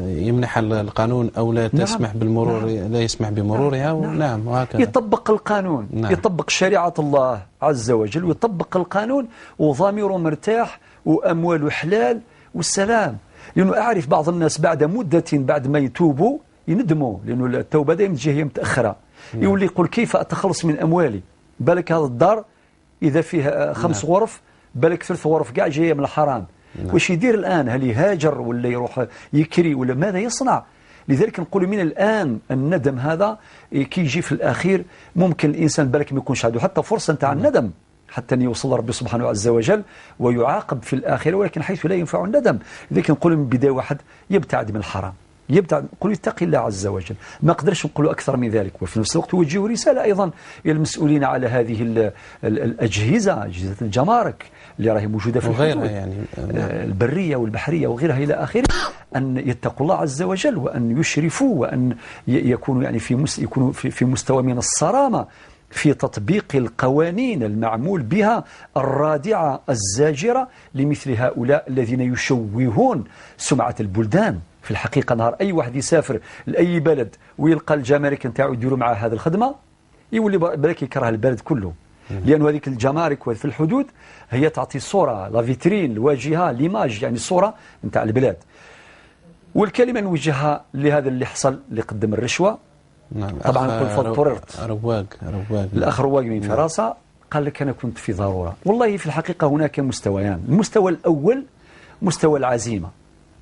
Speaker 2: يمنحها القانون او لا تسمح،
Speaker 3: نعم،
Speaker 2: بالمرور،
Speaker 3: نعم،
Speaker 2: لا يسمح بمرورها،
Speaker 3: نعم،
Speaker 2: نعم، وهكذا
Speaker 3: يطبق القانون،
Speaker 2: نعم،
Speaker 3: يطبق شريعة الله عز وجل ويطبق القانون، وضميره مرتاح وامواله حلال والسلام. لانه اعرف بعض الناس بعد مده بعد ما يتوبوا يندموا، لانه التوبة دائما تجي هي متاخرة،
Speaker 2: نعم،
Speaker 3: يولي يقول كيف اتخلص من اموالي؟ بالك هذا الدار إذا فيها 5
Speaker 2: نعم،
Speaker 3: غرف، بالك 3 غرف كاع جاية من الحرام.
Speaker 2: نعم.
Speaker 3: واش يدير الآن؟ هل يهاجر ولا يروح يكري ولا ماذا يصنع؟ لذلك نقول من الآن الندم هذا كي يجي في الأخير ممكن الإنسان بالك ما يكونش عنده حتى فرصة نتاع الندم حتى يوصل ربي سبحانه عز وجل ويعاقب في الآخرة، ولكن حيث لا ينفع الندم. لذلك نقول من بداية واحد يبتعد من الحرام. يبدأ نقول اتقي الله عز وجل، ما قدرش نقول أكثر من ذلك. وفي نفس الوقت وجه رسالة أيضا إلى المسؤولين على هذه الأجهزة، أجهزة الجمارك اللي راهي موجودة في
Speaker 2: وغيرها، يعني
Speaker 3: البرية والبحرية وغيرها إلى آخره، أن يتقوا الله عز وجل وأن يشرفوا وأن يكونوا يعني يكونوا في مستوى من الصرامة في تطبيق القوانين المعمول بها الرادعة الزاجرة لمثل هؤلاء الذين يشوهون سمعة البلدان. في الحقيقة نهار أي واحد يسافر لأي بلد ويلقى الجمارك نتاعو يديروا معاه هذه الخدمة يولي بالك يكره البلد كله، لأن هذيك الجمارك في الحدود هي تعطي صورة، la vitrine، الواجهة، l'image، يعني صورة نتاع البلاد. والكلمة نوجهها لهذا اللي حصل اللي قدم الرشوة.
Speaker 2: نعم.
Speaker 3: طبعا نقول فاضطررت.
Speaker 2: رواق
Speaker 3: الأخ رواق من فرنسا قال لك أنا كنت في ضرورة. والله في الحقيقة هناك مستويان. المستوى الأول مستوى العزيمة،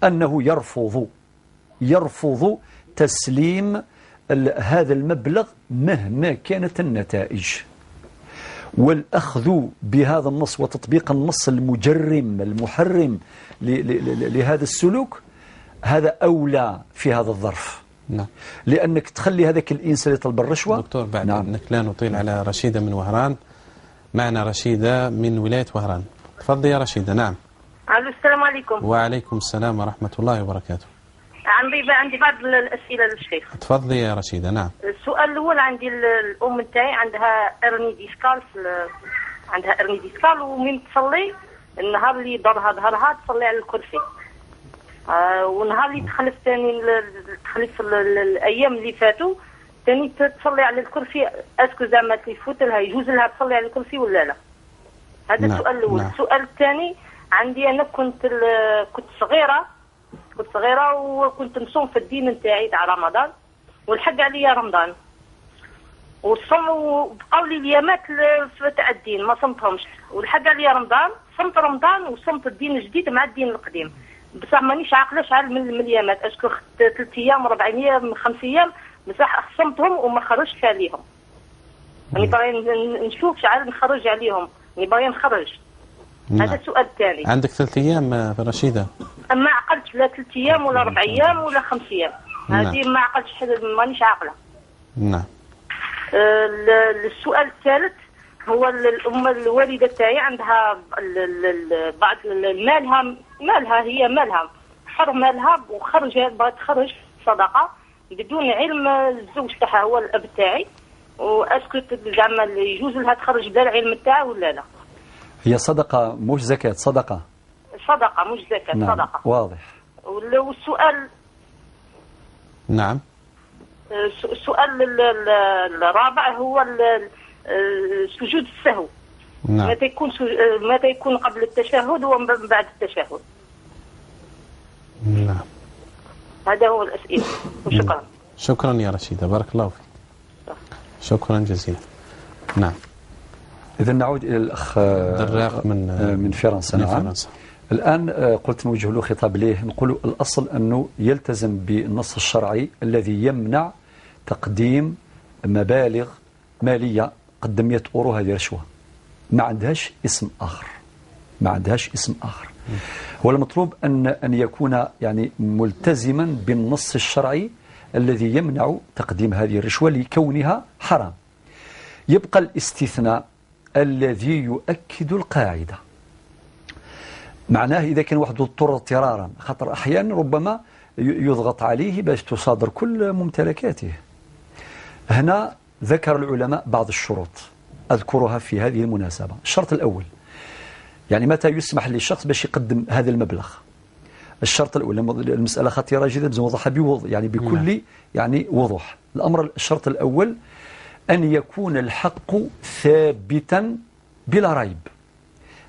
Speaker 3: أنه يرفض تسليم هذا المبلغ مهما كانت النتائج، والأخذ بهذا النص وتطبيق النص المجرم المحرم لهذا السلوك، هذا أولى في هذا الظرف.
Speaker 2: نعم.
Speaker 3: لأنك تخلي هذاك الإنسان اللي طلب الرشوة.
Speaker 2: دكتور بعد نعم. أنك لا نطيل على رشيدة من وهران، معنا رشيدة من ولاية وهران. تفضلي يا رشيدة. نعم.
Speaker 5: السلام عليكم.
Speaker 2: وعليكم السلام ورحمة الله وبركاته.
Speaker 5: عندي بعض الأسئلة للشيخ.
Speaker 2: تفضلي يا رشيدة. نعم.
Speaker 5: السؤال الأول، عندي الأم نتاعي عندها hernie discale، عندها hernie discale، ومن تصلي النهار اللي ضرها ظهرها تصلي على الكرسي، ونهار اللي تخلف ثاني تخلف الأيام اللي فاتوا ثاني تصلي على الكرسي. est-ce que زعما تفوت لها، يجوز لها تصلي على الكرسي ولا لا؟ هذا السؤال الأول. نعم. السؤال الثاني، عندي أنا كنت صغيرة وكنت نصوم في الدين نتاعي تاع رمضان، والحق عليا رمضان والصوم، وبقاو لي اليامات تاع الدين ما صمتهمش، والحق عليا رمضان، صمت رمضان وصمت الدين الجديد مع الدين القديم، بصح مانيش عاقلة شحال من اليامات، est-ce que 3 ايام 4 ايام 5 ايام، بصح صمتهم وما خرجتش عليهم. يعني باغي نشوف شحال نخرج عليهم، يعني باغي نخرج. نعم. هذا السؤال الثاني.
Speaker 2: عندك 3 ايام رشيده؟
Speaker 5: ما عقلتش لا 3 ايام ولا 4 ايام ولا 5 ايام. هذه ما عقلتش، مانيش عاقلة.
Speaker 2: نعم.
Speaker 5: السؤال الثالث هو الام الوالدة تاعي عندها بعض مالها هي مالها حر مالها، وخرج بغات تخرج صدقه بدون علم الزوج تاعها هو الاب تاعي، و est-ce que زعما يجوز لها تخرج بلا العلم تاعها ولا لا؟
Speaker 3: هي صدقة مش زكاة. صدقة
Speaker 5: مش زكاة. نعم. صدقة.
Speaker 3: واضح.
Speaker 5: والسؤال
Speaker 2: نعم.
Speaker 5: السؤال الرابع هو سجود السهو.
Speaker 2: نعم.
Speaker 5: متى يكون قبل التشهد ومن بعد التشهد؟
Speaker 2: نعم.
Speaker 5: هذا هو الأسئلة وشكرا.
Speaker 2: شكرا يا رشيدة، بارك الله فيك. شكرا جزيلا. نعم.
Speaker 3: إذا نعود إلى الأخ
Speaker 2: دراق من
Speaker 3: فرنسا. نعم. فرنسا. الآن قلت نوجه له خطاب ليه، نقول الأصل أنه يلتزم بالنص الشرعي الذي يمنع تقديم مبالغ مالية قدم 100 أورو، هذه رشوة، ما عندهاش اسم آخر، ما عندهاش اسم آخر. هو المطلوب أن يكون يعني ملتزما بالنص الشرعي الذي يمنع تقديم هذه الرشوة لكونها حرام. يبقى الاستثناء الذي يؤكد القاعدة، معناه إذا كان واحد اضطر اضطرارا، خاطر أحيانا ربما يضغط عليه باش تصادر كل ممتلكاته. هنا ذكر العلماء بعض الشروط أذكرها في هذه المناسبة. الشرط الأول، يعني متى يسمح للشخص باش يقدم هذا المبلغ؟ الشرط الأول، المسألة خطيرة جدا لازم نوضحها بوضوح، يعني بكل يعني وضوح. الأمر الشرط الأول أن يكون الحق ثابتا بلا ريب،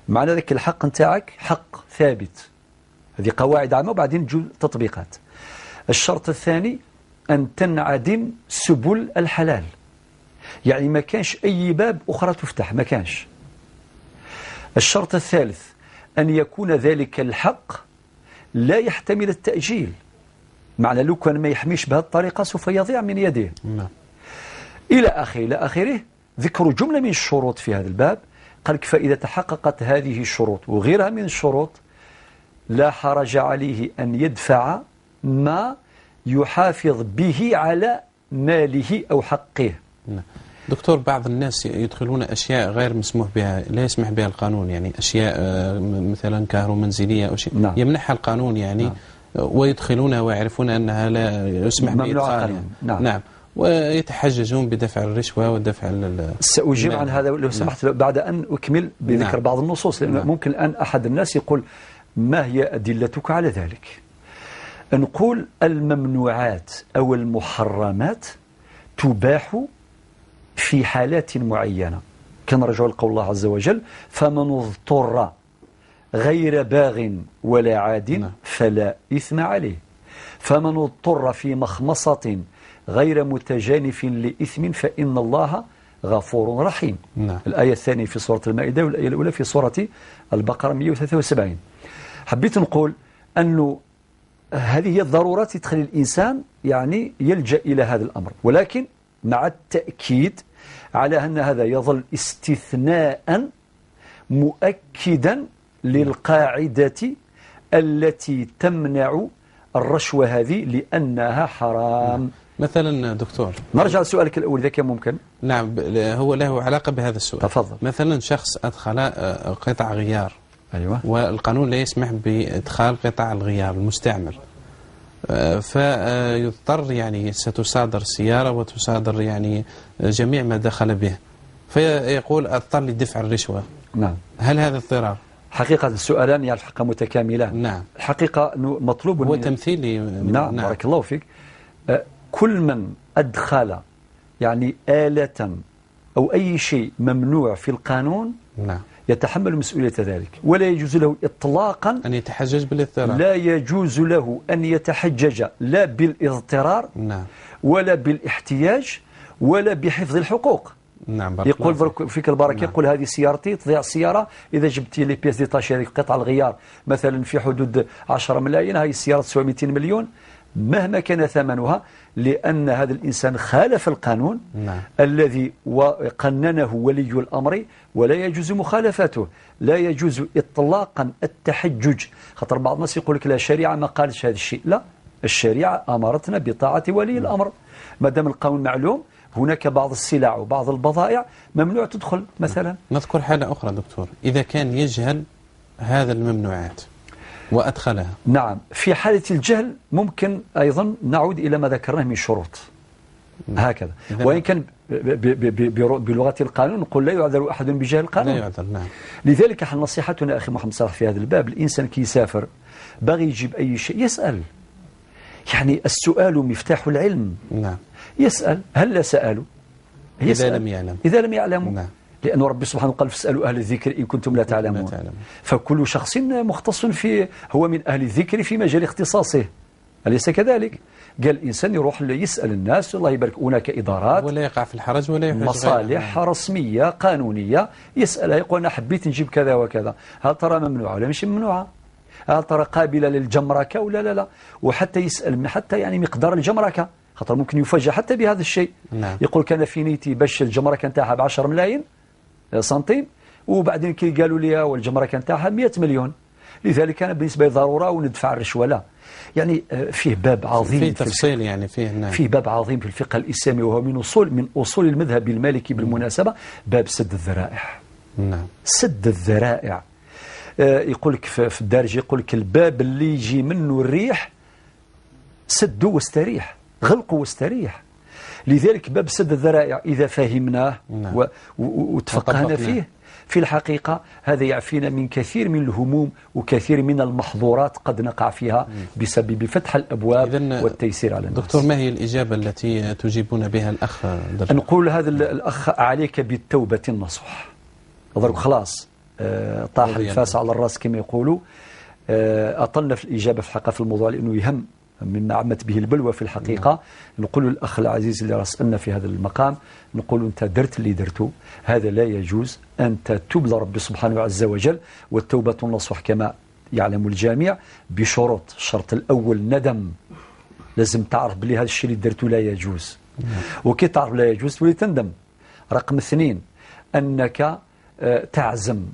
Speaker 3: معنى ذلك الحق نتاعك حق ثابت، هذه قواعد عامة وبعدين تجو تطبيقات. الشرط الثاني أن تنعدم سبل الحلال، يعني ما كانش أي باب أخرى تفتح، ما كانش. الشرط الثالث أن يكون ذلك الحق لا يحتمل التأجيل، معنى لو كان ما يحميش بهذه الطريقة سوف يضيع من يده.
Speaker 2: نعم.
Speaker 3: إلى آخره إلى آخره. ذكر جملة من الشروط في هذا الباب. قال لك فإذا تحققت هذه الشروط وغيرها من الشروط لا حرج عليه أن يدفع ما يحافظ به على ماله أو حقه.
Speaker 2: دكتور، بعض الناس يدخلون أشياء غير مسموح بها، لا يسمح بها القانون، يعني أشياء مثلا كهرومنزلية أو شيء. نعم. يمنحها القانون يعني. نعم. ويدخلونها ويعرفون أنها لا يسمح بإدخالها. نعم. نعم. ويتحججون بدفع الرشوة ودفع.
Speaker 3: سأجيب عن هذا لو سمحت. نعم. بعد أن أكمل بذكر. نعم. بعض النصوص، لأن. نعم. ممكن الآن أحد الناس يقول ما هي أدلتك على ذلك؟ نقول الممنوعات أو المحرمات تباح في حالات معينة. كنرجع لقول الله عز وجل: فمن اضطر غير باغ ولا عاد. نعم. فلا إثم عليه. فمن اضطر في مخمصة غير متجانف لإثم فإن الله غفور رحيم. نعم. الآية الثانية في سورة المائدة، والآية الأولى في سورة البقرة 173. حبيت نقول أنه هذه هي الضرورات تخلي الإنسان يعني يلجأ إلى هذا الأمر، ولكن مع التأكيد على أن هذا يظل استثناء مؤكدا للقاعدة التي تمنع الرشوة هذه لأنها حرام.
Speaker 2: مثلا دكتور،
Speaker 3: نرجع لسؤالك الأول إذا كان ممكن.
Speaker 2: نعم، هو له علاقة بهذا السؤال.
Speaker 3: تفضل.
Speaker 2: مثلا شخص أدخل قطع غيار.
Speaker 3: أيوة.
Speaker 2: والقانون لا يسمح بإدخال قطع الغيار المستعمل، فيضطر يعني ستصادر السيارة وتصادر يعني جميع ما دخل به، فيقول أضطر لدفع الرشوة.
Speaker 3: نعم.
Speaker 2: هل هذا اضطرار؟
Speaker 3: حقيقة السؤالان يعني الحقيقة متكاملان.
Speaker 2: نعم.
Speaker 3: الحقيقة أنه مطلوب
Speaker 2: هو تمثيلي.
Speaker 3: نعم. نعم. بارك الله فيك. كل من أدخل يعني آلة أو أي شيء ممنوع في القانون.
Speaker 2: نعم.
Speaker 3: يتحمل مسؤولية ذلك، ولا يجوز له إطلاقا
Speaker 2: أن يتحجج بالاضطرار.
Speaker 3: لا يجوز له أن يتحجج لا بالاضطرار.
Speaker 2: نعم.
Speaker 3: ولا بالاحتياج ولا بحفظ الحقوق.
Speaker 2: نعم.
Speaker 3: يقول فيك البركة.
Speaker 2: نعم.
Speaker 3: يقول هذه سيارتي تضيع السيارة إذا جبتي les pièces détachées، هذه قطع الغيار مثلا في حدود 10 ملايين، هذه السيارة تسوى 200 مليون مهما كان ثمنها، لأن هذا الإنسان خالف القانون.
Speaker 2: نعم.
Speaker 3: الذي قننه ولي الأمر، ولا يجوز مخالفته. لا يجوز إطلاقا التحجج، خاطر بعض الناس يقول لك لا الشريعة ما قالش هذا الشيء. لا، الشريعة أمرتنا بطاعة ولي الأمر. ما دام القانون معلوم، هناك بعض السلع وبعض البضائع ممنوع تدخل مثلا.
Speaker 2: نذكر حالة أخرى دكتور، إذا كان يجهل هذا الممنوعات وأدخلها.
Speaker 3: نعم، في حالة الجهل ممكن أيضا نعود إلى ما ذكرناه من شروط. هكذا. وإن كان بلغة القانون نقول لا يعذر أحد بجهل القانون.
Speaker 2: لا يعذر. نعم.
Speaker 3: لذلك احنا نصيحتنا أخي محمد صلاح في هذا الباب، الإنسان كي يسافر باغي يجيب أي شيء يسأل، يعني السؤال مفتاح العلم.
Speaker 2: نعم.
Speaker 3: يسأل، هل لا سألوا؟
Speaker 2: إذا لم يعلم.
Speaker 3: إذا لم يعلموا.
Speaker 2: نعم.
Speaker 3: لأن ربي سبحانه قال فاسألوا أهل الذكر إن كنتم لا تعلمون. فكل شخص مختص في هو من أهل الذكر في مجال اختصاصه، أليس كذلك؟ قال الإنسان يروح يسأل الناس، الله يبارك، هناك إدارات
Speaker 2: ولا يقع في الحرج ولا يحرج،
Speaker 3: مصالح رسمية قانونية، يسألها يقول أنا حبيت نجيب كذا وكذا، هل ترى ممنوعة ولا مش ممنوعة؟ هل ترى قابلة للجمركة ولا لا لا؟ وحتى يسأل حتى يعني مقدار الجمركة، خاطر ممكن يفاجأ حتى بهذا الشيء.
Speaker 2: نعم.
Speaker 3: يقول كان في نيتي باش الجمركة نتاعها ب 10 ملايين سنتيم، وبعدين كي قالوا لي والجمركة نتاعها 100 مليون، لذلك أنا بالنسبة لي ضرورة وندفع الرشوة. لا، يعني فيه باب عظيم،
Speaker 2: فيه تفصيل يعني فيه. نعم.
Speaker 3: فيه باب عظيم في الفقه الإسلامي، وهو من أصول المذهب المالكي بالمناسبة، باب سد الذرائع.
Speaker 2: نعم.
Speaker 3: سد الذرائع. يقول لك في الدارج، يقول لك الباب اللي يجي منه الريح سدوا واستريح، غلقوا واستريح. لذلك باب سد الذرائع إذا فهمناه.
Speaker 2: نعم.
Speaker 3: وتفقهنا فيه في الحقيقة، هذا يعفينا من كثير من الهموم وكثير من المحظورات قد نقع فيها بسبب فتح الأبواب والتيسير على الناس.
Speaker 2: دكتور، ما هي الإجابة التي تجيبون بها الأخ درجة؟
Speaker 3: نقول هذا الأخ عليك بالتوبة النصوح. ضرب خلاص، طاح الفاس على الرأس كما يقولوا. أطلنا في الإجابة في الحقيقة في الموضوع لأنه يهم مما عمت به البلوى في الحقيقة. نقول للأخ العزيز اللي راسلنا في هذا المقام، نقول أنت درت اللي درته، هذا لا يجوز، أنت تب لربي سبحانه عز وجل، والتوبة النصوح كما يعلم الجميع بشروط. الشرط الأول ندم، لازم تعرف بلي هذا الشيء اللي درته لا يجوز، وكي تعرف لا يجوز تولي تندم. رقم اثنين، أنك تعزم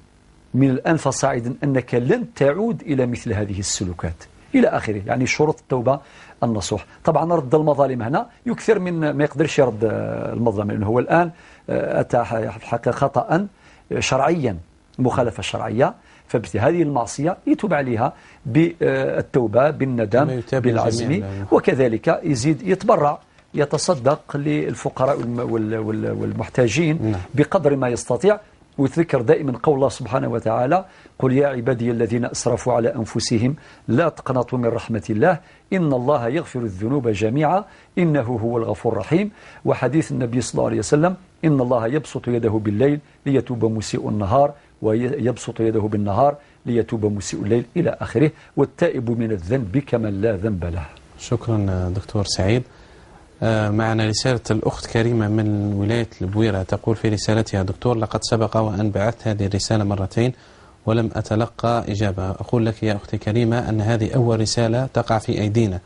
Speaker 3: من الآن فصاعدا أنك لن تعود إلى مثل هذه السلوكات. إلى آخره. يعني شروط التوبة النصوح. طبعا رد المظالم هنا يكثر من ما يقدرش يرد المظلم، لأنه هو الآن أتى الحقيقة خطأ شرعيا، مخالفة شرعية، فبهذه المعصية يتوب عليها بالتوبة، بالندم، بالعزم، وكذلك يزيد يتبرع، يتصدق للفقراء والمحتاجين بقدر ما يستطيع. ويتذكر دائما قول الله سبحانه وتعالى: قل يا عبادي الذين أسرفوا على أنفسهم لا تقنطوا من رحمة الله إن الله يغفر الذنوب جميعا إنه هو الغفور الرحيم. وحديث النبي صلى الله عليه وسلم: إن الله يبسط يده بالليل ليتوب مسيء النهار ويبسط يده بالنهار ليتوب مسيء الليل، إلى آخره. والتائب من الذنب كمن لا ذنب له.
Speaker 2: شكرا دكتور سعيد. معنا رسالة الأخت كريمة من ولاية البويرة، تقول في رسالتها: دكتور، لقد سبق وأن بعثت هذه الرسالة مرتين ولم أتلقى إجابة. أقول لك يا أختي كريمة أن هذه أول رسالة تقع في أيدينا،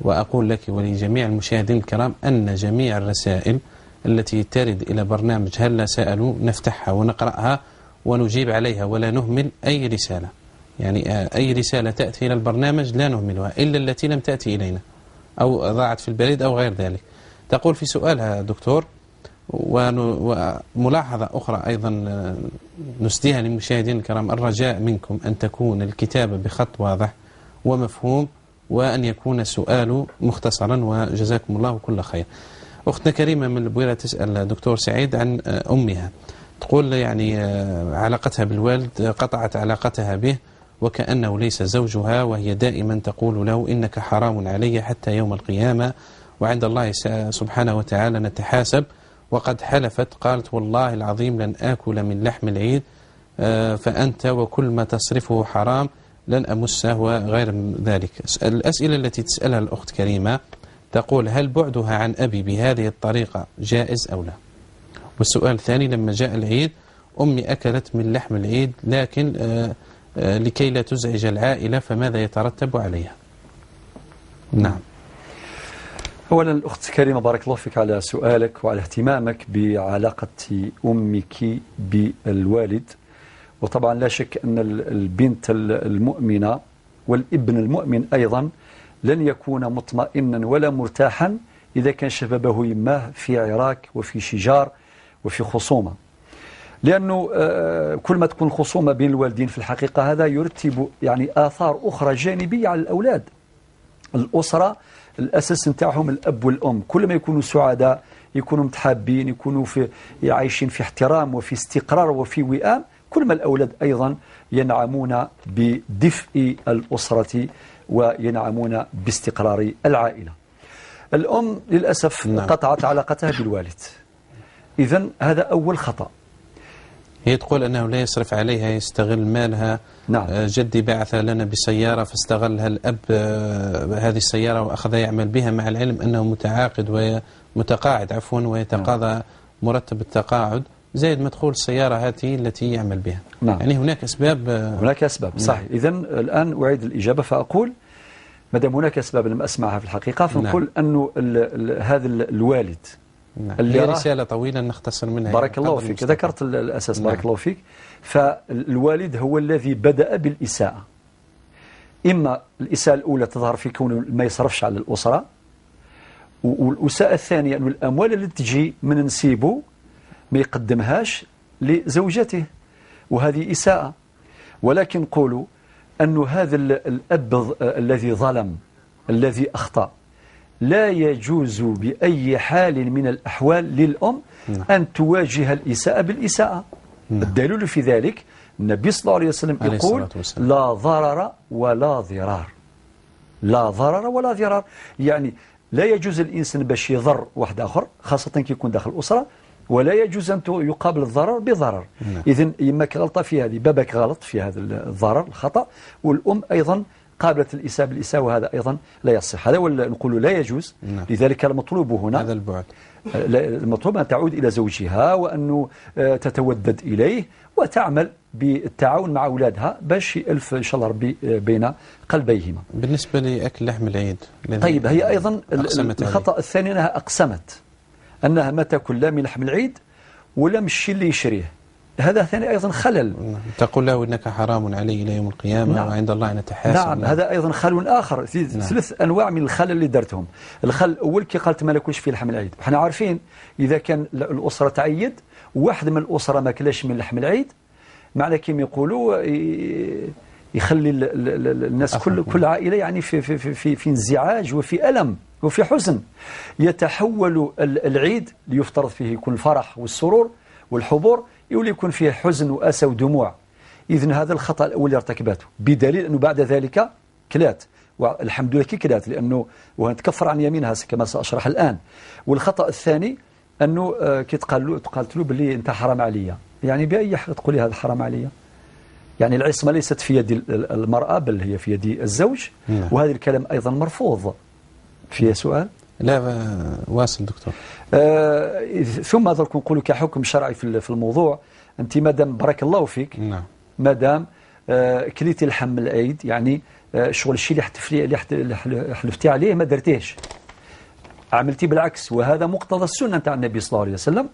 Speaker 2: وأقول لك ولجميع المشاهدين الكرام أن جميع الرسائل التي ترد إلى برنامج هلا سألوا نفتحها ونقرأها ونجيب عليها، ولا نهمل أي رسالة. يعني أي رسالة تأتي إلى البرنامج لا نهملها، إلا التي لم تأتي إلينا أو ضاعت في البريد أو غير ذلك. تقول في سؤالها دكتور، وملاحظة أخرى أيضا نسديها للمشاهدين الكرام: الرجاء منكم أن تكون الكتابة بخط واضح ومفهوم، وأن يكون السؤال مختصرا، وجزاكم الله كل خير. أختنا كريمة من البويرة تسأل دكتور سعيد عن أمها، تقول يعني علاقتها بالوالد قطعت علاقتها به وكأنه ليس زوجها، وهي دائما تقول له إنك حرام علي حتى يوم القيامة، وعند الله سبحانه وتعالى نتحاسب، وقد حلفت قالت والله العظيم لن آكل من لحم العيد، فأنت وكل ما تصرفه حرام لن أمسه وغير ذلك. الأسئلة التي تسألها الأخت كريمة تقول: هل بعدها عن أبي بهذه الطريقة جائز أو لا؟ والسؤال الثاني: لما جاء العيد أمي أكلت من لحم العيد، لكن لكي لا تزعج العائلة، فماذا يترتب عليها؟ نعم.
Speaker 3: أولا الأخت كريمة بارك الله فيك على سؤالك وعلى اهتمامك بعلاقة أمك بالوالد. وطبعا لا شك أن البنت المؤمنة والابن المؤمن أيضا لن يكون مطمئنا ولا مرتاحا إذا كان شبابه يماه في عراك وفي شجار وفي خصومة، لأنه كل ما تكون خصومة بين الوالدين في الحقيقة هذا يرتب يعني آثار أخرى جانبية على الأولاد. الأسرة الأساس نتاعهم الأب والأم، كل ما يكونوا سعداء، يكونوا متحابين، يكونوا في عايشين في احترام وفي استقرار وفي وئام، كل ما الأولاد أيضا ينعمون بدفء الأسرة وينعمون باستقرار العائلة. الأم للأسف قطعت علاقتها بالوالد، إذن هذا أول خطأ.
Speaker 2: هي تقول أنه لا يصرف عليها، يستغل مالها. نعم. جدي بعث لنا بسيارة فاستغلها الأب هذه السيارة وأخذ يعمل بها، مع العلم أنه متعاقد ومتقاعد عفوا، ويتقاضى نعم. مرتب التقاعد زائد مدخول السيارة هذه التي يعمل بها. نعم. يعني هناك أسباب.
Speaker 3: هناك أسباب. نعم. صحيح. إذن الآن أعيد الإجابة فأقول ما دام هناك أسباب لم أسمعها في الحقيقة، فنقول نعم. أنه هذا الوالد.
Speaker 2: نعم. اللي هي رسالة طويلة نختصر منها.
Speaker 3: بارك الله فيك، ذكرت الأساس. بارك الله فيك. فالوالد هو الذي بدأ بالإساءة. إما الإساءة الأولى تظهر في كونه ما يصرفش على الأسرة، والإساءة الثانية أن الأموال اللي تجي من نسيبه ما يقدمهاش لزوجته، وهذه إساءة. ولكن قولوا أن هذا الأب الذي ظلم، الذي أخطأ، لا يجوز بأي حال من الأحوال للأم أن تواجه الإساءة بالإساءة. الدليل في ذلك النبي صلى الله عليه وسلم يقول لا ضرر ولا ضرار. لا ضرر ولا ضرار، يعني لا يجوز الإنسان باش يضر واحد آخر، خاصة كي يكون داخل الأسرة، ولا يجوز أن يقابل الضرر بضرر. إذن يماك غلطة في هذه، بابك غلط في هذا الضرر الخطأ، والأم أيضا قابلت الإساءة بالإساءة، وهذا أيضا لا يصح. هذا نقول لا يجوز. نعم. لذلك المطلوب هنا
Speaker 2: هذا البعد،
Speaker 3: المطلوب أن تعود إلى زوجها وأن تتودد إليه وتعمل بالتعاون مع أولادها باش يألف إن شاء الله ربي بين قلبيهما.
Speaker 2: بالنسبة لأكل لحم العيد،
Speaker 3: طيب هي أيضا الخطأ الثاني أنها أقسمت أنها ما تأكل لا من لحم العيد ولا من الشيء اللي يشريه. هذا ثاني أيضا خلل.
Speaker 2: تقول له إنك حرام علي إلى يوم القيامة. نعم. وعند الله نتحاسب.
Speaker 3: نعم. هذا أيضا خلل آخر. نعم. ثلاث أنواع من الخلل اللي درتهم. الخلل الأول كي قالت ما ناكلش في لحم العيد، احنا عارفين إذا كان الأسرة تعيد واحد من الأسرة ما كلاش من لحم العيد، معنى كيما يقولوا يخلي الناس كل عائلة يعني في في في في انزعاج وفي ألم وفي حزن. يتحول العيد ليفترض فيه يكون الفرح والسرور والحبور، يولي يكون فيه حزن وأسى ودموع. إذن هذا الخطأ الأول اللي ارتكبته، بدليل أنه بعد ذلك كلات، والحمد لله كي كلات، لأنه وتكفر عن يمينها كما سأشرح الآن. والخطأ الثاني أنه كي قالت له باللي أنت حرام عليا، يعني بأي حق تقولي هذا حرام عليا؟ يعني العصمة ليست في يد المرأة بل هي في يد الزوج. نعم. وهذا الكلام أيضا مرفوض. فيه سؤال؟
Speaker 2: لا، واصل دكتور.
Speaker 3: ثم درك نقول كحكم شرعي في الموضوع، أنت مادام بارك الله فيك. نعم. مادام كليتي لحم العيد، يعني شغل الشيء اللي حلفتي عليه ما درتيهش، عملتي بالعكس، وهذا مقتضى السنة نتاع النبي صلى الله عليه وسلم،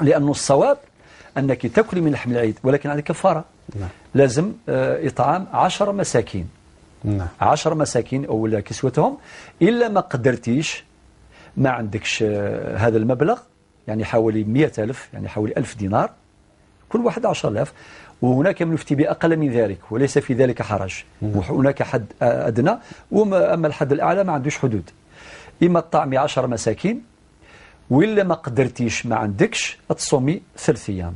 Speaker 3: لأنه الصواب أنك تاكلي من لحم العيد ولكن على كفارة. نعم. لازم إطعام 10 مساكين. نعم. 10 مساكين أو كسوتهم. إلا ما قدرتيش، ما عندكش هذا المبلغ، يعني حوالي 100,000، يعني حوالي 1000 دينار، كل واحد 10,000، وهناك من يفتي بأقل من ذلك وليس في ذلك حرج. وهناك حد أدنى، وأما الحد الأعلى ما عندوش حدود. إما تطعمي 10 مساكين، وإلا ما قدرتيش ما عندكش تصومي 3 أيام.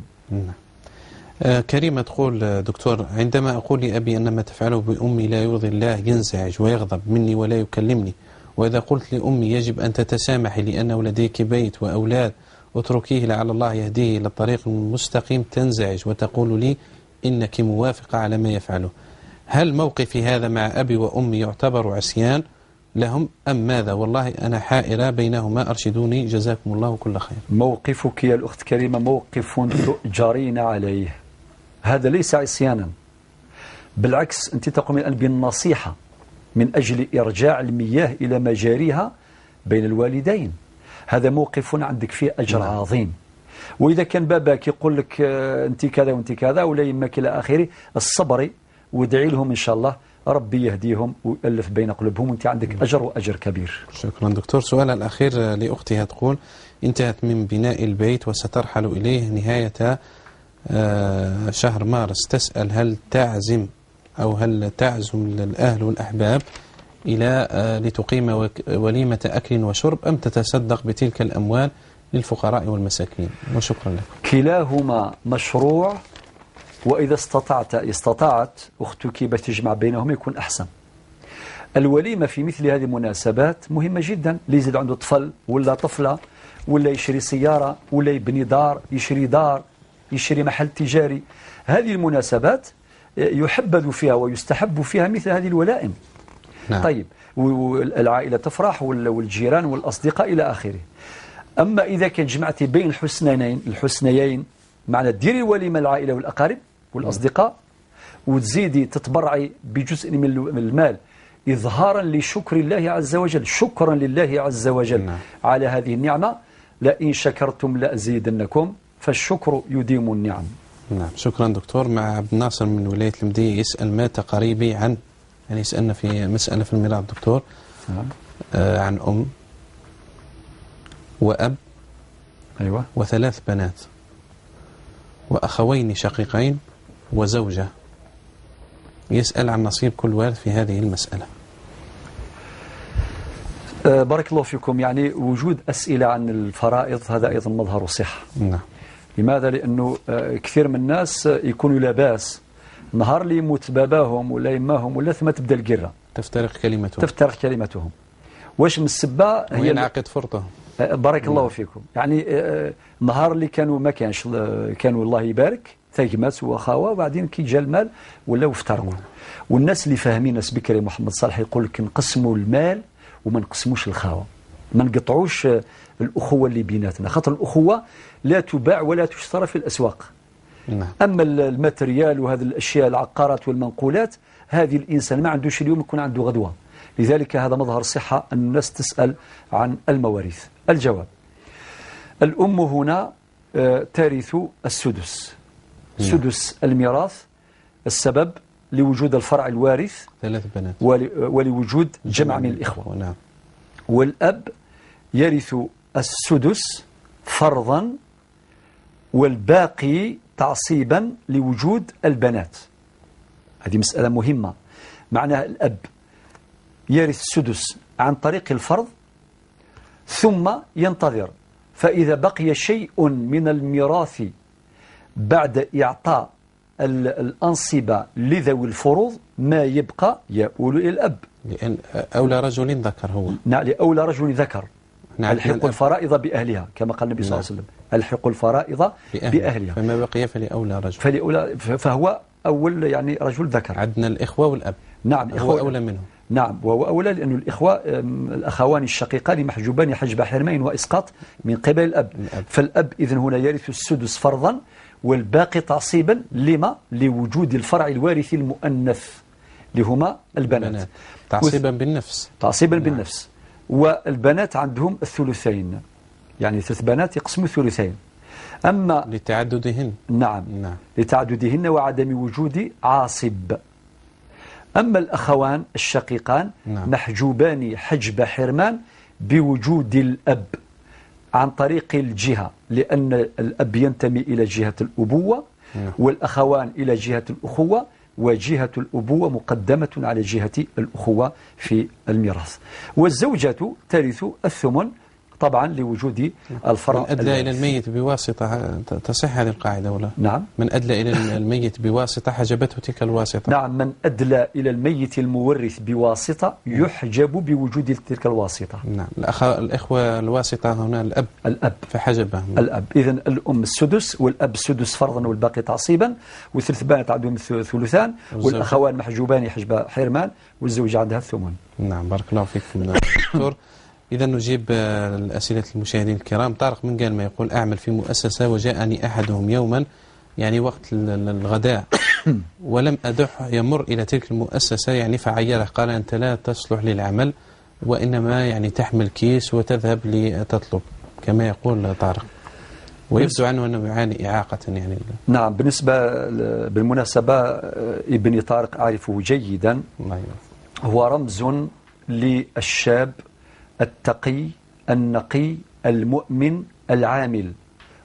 Speaker 2: كريمة تقول دكتور، عندما أقول لأبي أن ما تفعله بأمي لا يرضي الله ينزعج ويغضب مني ولا يكلمني، وإذا قلت لأمي يجب أن تتسامحي لأنه لديك بيت وأولاد اتركيه لعل الله يهديه إلى الطريق المستقيم، تنزعج وتقول لي إنك موافقة على ما يفعله. هل موقفي هذا مع أبي وأمي يعتبر عصيان لهم أم ماذا؟ والله أنا حائرة بينهما، أرشدوني جزاكم الله كل خير.
Speaker 3: موقفك يا الأخت كريمة موقف تؤجرين عليه، هذا ليس عصيانا، بالعكس أنت تقومين الآن بالنصيحة من أجل إرجاع المياه إلى مجاريها بين الوالدين. هذا موقف عندك فيه أجر عظيم. وإذا كان باباك يقول لك أنت كذا وأنت كذا ولا يمك إلى آخره، الصبر وادعي لهم إن شاء الله ربي يهديهم ويألف بين قلوبهم، وأنت عندك أجر وأجر كبير.
Speaker 2: شكرا دكتور. سؤال الأخير لأختها تقول انتهت من بناء البيت وسترحل إليه نهاية شهر مارس، تسأل هل تعزم أو هل تعزم الأهل والأحباب إلى لتقيم وليمة أكل وشرب أم تتصدق بتلك الأموال للفقراء والمساكين؟ وشكرا لكم.
Speaker 3: كلاهما مشروع، وإذا استطاعت أختك باش تجمع بينهم يكون أحسن. الوليمة في مثل هذه المناسبات مهمة جدا، اللي يزيد عنده طفل ولا طفلة ولا يشري سيارة ولا يبني دار، يشري دار، يشري محل تجاري، هذه المناسبات يحبذ فيها ويستحب فيها مثل هذه الولائم. نعم. طيب، والعائلة تفرح والجيران والأصدقاء إلى آخره. أما إذا كان جمعتي بين الحسنيين، معنى ديري الوليمة العائلة والأقارب والأصدقاء، وتزيدي تتبرعي بجزء من المال إظهارا لشكر الله عز وجل، شكرا لله عز وجل. نعم. على هذه النعمة، لئن شكرتم لأزيدنكم، فالشكر يديم النعم.
Speaker 2: نعم، شكرا دكتور. مع عبد الناصر من ولاية المدية يسأل مات قريبي عن، يعني يسألنا في مسألة في الميراث دكتور. نعم. عن أم وأب، أيوة، وثلاث بنات وأخوين شقيقين وزوجة، يسأل عن نصيب كل وارث في هذه المسألة.
Speaker 3: بارك الله فيكم. يعني وجود أسئلة عن الفرائض هذا أيضا مظهر صحة. نعم. لماذا؟ لأنه كثير من الناس يكونوا لاباس، نهار اللي يموت باباهم ولا يماهم ولا ثم تبدا القرة، تفترق كلمتهم. واش من السبة هي
Speaker 2: ينعقد فرطهم.
Speaker 3: بارك الله فيكم. يعني نهار اللي كانوا ما كانش، كانوا الله يبارك ثقمات وخاوه، وبعدين كي جا المال ولاو افترقوا. والناس اللي فاهمين، ناس بكري محمد صالح يقول لك نقسموا المال وما نقسموش الخاوه، ما نقطعوش الأخوة اللي بيناتنا، خاطر الأخوة لا تباع ولا تشترى في الأسواق. نعم. أما الماتريال وهذه الأشياء، العقارات والمنقولات، هذه الإنسان ما عندوش اليوم يكون عنده غدوة. لذلك هذا مظهر صحة أن الناس تسأل عن المواريث. الجواب: الأم هنا ترث السدس، سدس الميراث، السبب لوجود الفرع الوارث
Speaker 2: 3 بنات
Speaker 3: ولوجود جمع من الإخوة.
Speaker 2: نعم.
Speaker 3: والأب يرث السدس فرضا والباقي تعصيبا لوجود البنات. هذه مسألة مهمة. معناها الأب يرث السدس عن طريق الفرض ثم ينتظر، فإذا بقي شيء من الميراث بعد إعطاء الأنصبة لذوي الفروض ما يبقى يؤول إلى الأب،
Speaker 2: لأن أولى رجل ذكر هو.
Speaker 3: نعم، لأولى رجل ذكر.
Speaker 2: نعم،
Speaker 3: ألحق الفرائض بأهلها كما قال النبي صلى الله عليه وسلم، ألحق الفرائض بأهلها،
Speaker 2: فما بقي فلأولى رجل،
Speaker 3: فلأولى، فهو أول يعني رجل ذكر.
Speaker 2: عندنا الإخوة والأب.
Speaker 3: نعم،
Speaker 2: هو أولى منه.
Speaker 3: نعم، وهو أولى، لأن الإخوة الأخوان الشقيقان محجوبان حجب حرمين وإسقاط من قبل الأب. فالأب إذن هنا يرث السدس فرضا والباقي تعصيبا. لما؟ لوجود الفرع الوارث المؤنث لهما البنات.
Speaker 2: تعصيبا بالنفس.
Speaker 3: تعصيبا بالنفس. والبنات عندهم الثلثين، يعني 3 بنات يقسموا الثلثين. أما
Speaker 2: لتعددهن.
Speaker 3: نعم. نعم، لتعددهن وعدم وجود عاصب. أما الأخوان الشقيقان
Speaker 2: نعم.
Speaker 3: محجوبان حجب حرمان بوجود الأب عن طريق الجهة، لأن الأب ينتمي إلى جهة الأبوة
Speaker 2: نعم.
Speaker 3: والأخوان إلى جهة الأخوة، وجهة الأبوة مقدمة على جهة الأخوة في الميراث. والزوجة ترث الثمن طبعا لوجود الفرع.
Speaker 2: من أدلى إلى الميت بواسطة، تصح هذه القاعدة ولا؟
Speaker 3: نعم.
Speaker 2: من أدلى إلى الميت بواسطة حجبته تلك الواسطة.
Speaker 3: نعم، من أدلى إلى الميت المورث بواسطة يحجب بوجود تلك الواسطة.
Speaker 2: نعم. الإخوة الواسطة هنا الأب.
Speaker 3: الأب
Speaker 2: فحجبه
Speaker 3: الأب. إذن الأم السدس والأب السدس فرضا والباقي تعصيبا، وثلث بنات عندهم ثلثان، والأخوان محجوبان حجب حرمان، والزوجة عندها الثمن.
Speaker 2: نعم، بارك الله فيكم دكتور. إذا نجيب الأسئلة المشاهدين الكرام. طارق من قال ما يقول: أعمل في مؤسسة وجاءني أحدهم يوما يعني وقت الغداء ولم أدح يمر إلى تلك المؤسسة يعني فعيره، قال: أنت لا تصلح للعمل وإنما يعني تحمل كيس وتذهب لتطلب، كما يقول طارق، ويبدو عنه أنه يعاني إعاقة يعني.
Speaker 3: نعم، بالنسبة بالمناسبة ابني طارق أعرفه جيدا، هو رمز للشاب التقي النقي المؤمن العامل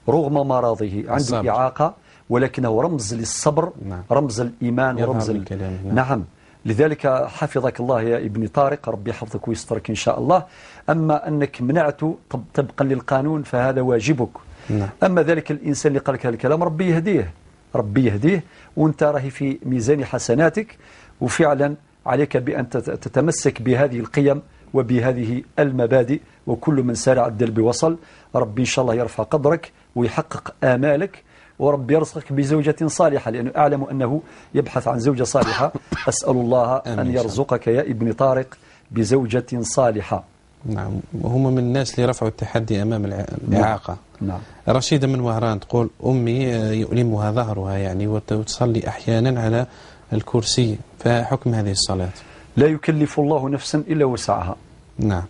Speaker 3: رغم مرضه، عنده الصبر. إعاقة ولكنه رمز للصبر.
Speaker 2: نعم.
Speaker 3: رمز الإيمان ورمز
Speaker 2: نعم.
Speaker 3: نعم، لذلك حفظك الله يا ابن طارق، ربي يحفظك ويسترك إن شاء الله. أما أنك منعته طبقا للقانون فهذا واجبك.
Speaker 2: نعم.
Speaker 3: أما ذلك الإنسان اللي قال لك هذا الكلام ربي يهديه، ربي يهديه، وانت راهي في ميزان حسناتك. وفعلا عليك بأن تتمسك بهذه القيم وبهذه المبادئ، وكل من سار على الدرب وصل. ربي إن شاء الله يرفع قدرك ويحقق آمالك، وربي يرزقك بزوجة صالحة، لأنه أعلم أنه يبحث عن زوجة صالحة. أسأل الله أن يرزقك يا ابن طارق بزوجة صالحة.
Speaker 2: نعم، وهم من الناس اللي رفعوا التحدي أمام الإعاقة.
Speaker 3: نعم.
Speaker 2: رشيدة من وهران تقول: أمي يؤلمها ظهرها يعني وتصلي أحيانا على الكرسي، فحكم هذه الصلاة؟
Speaker 3: لا يكلف الله نفسا إلا وسعها.
Speaker 2: نعم.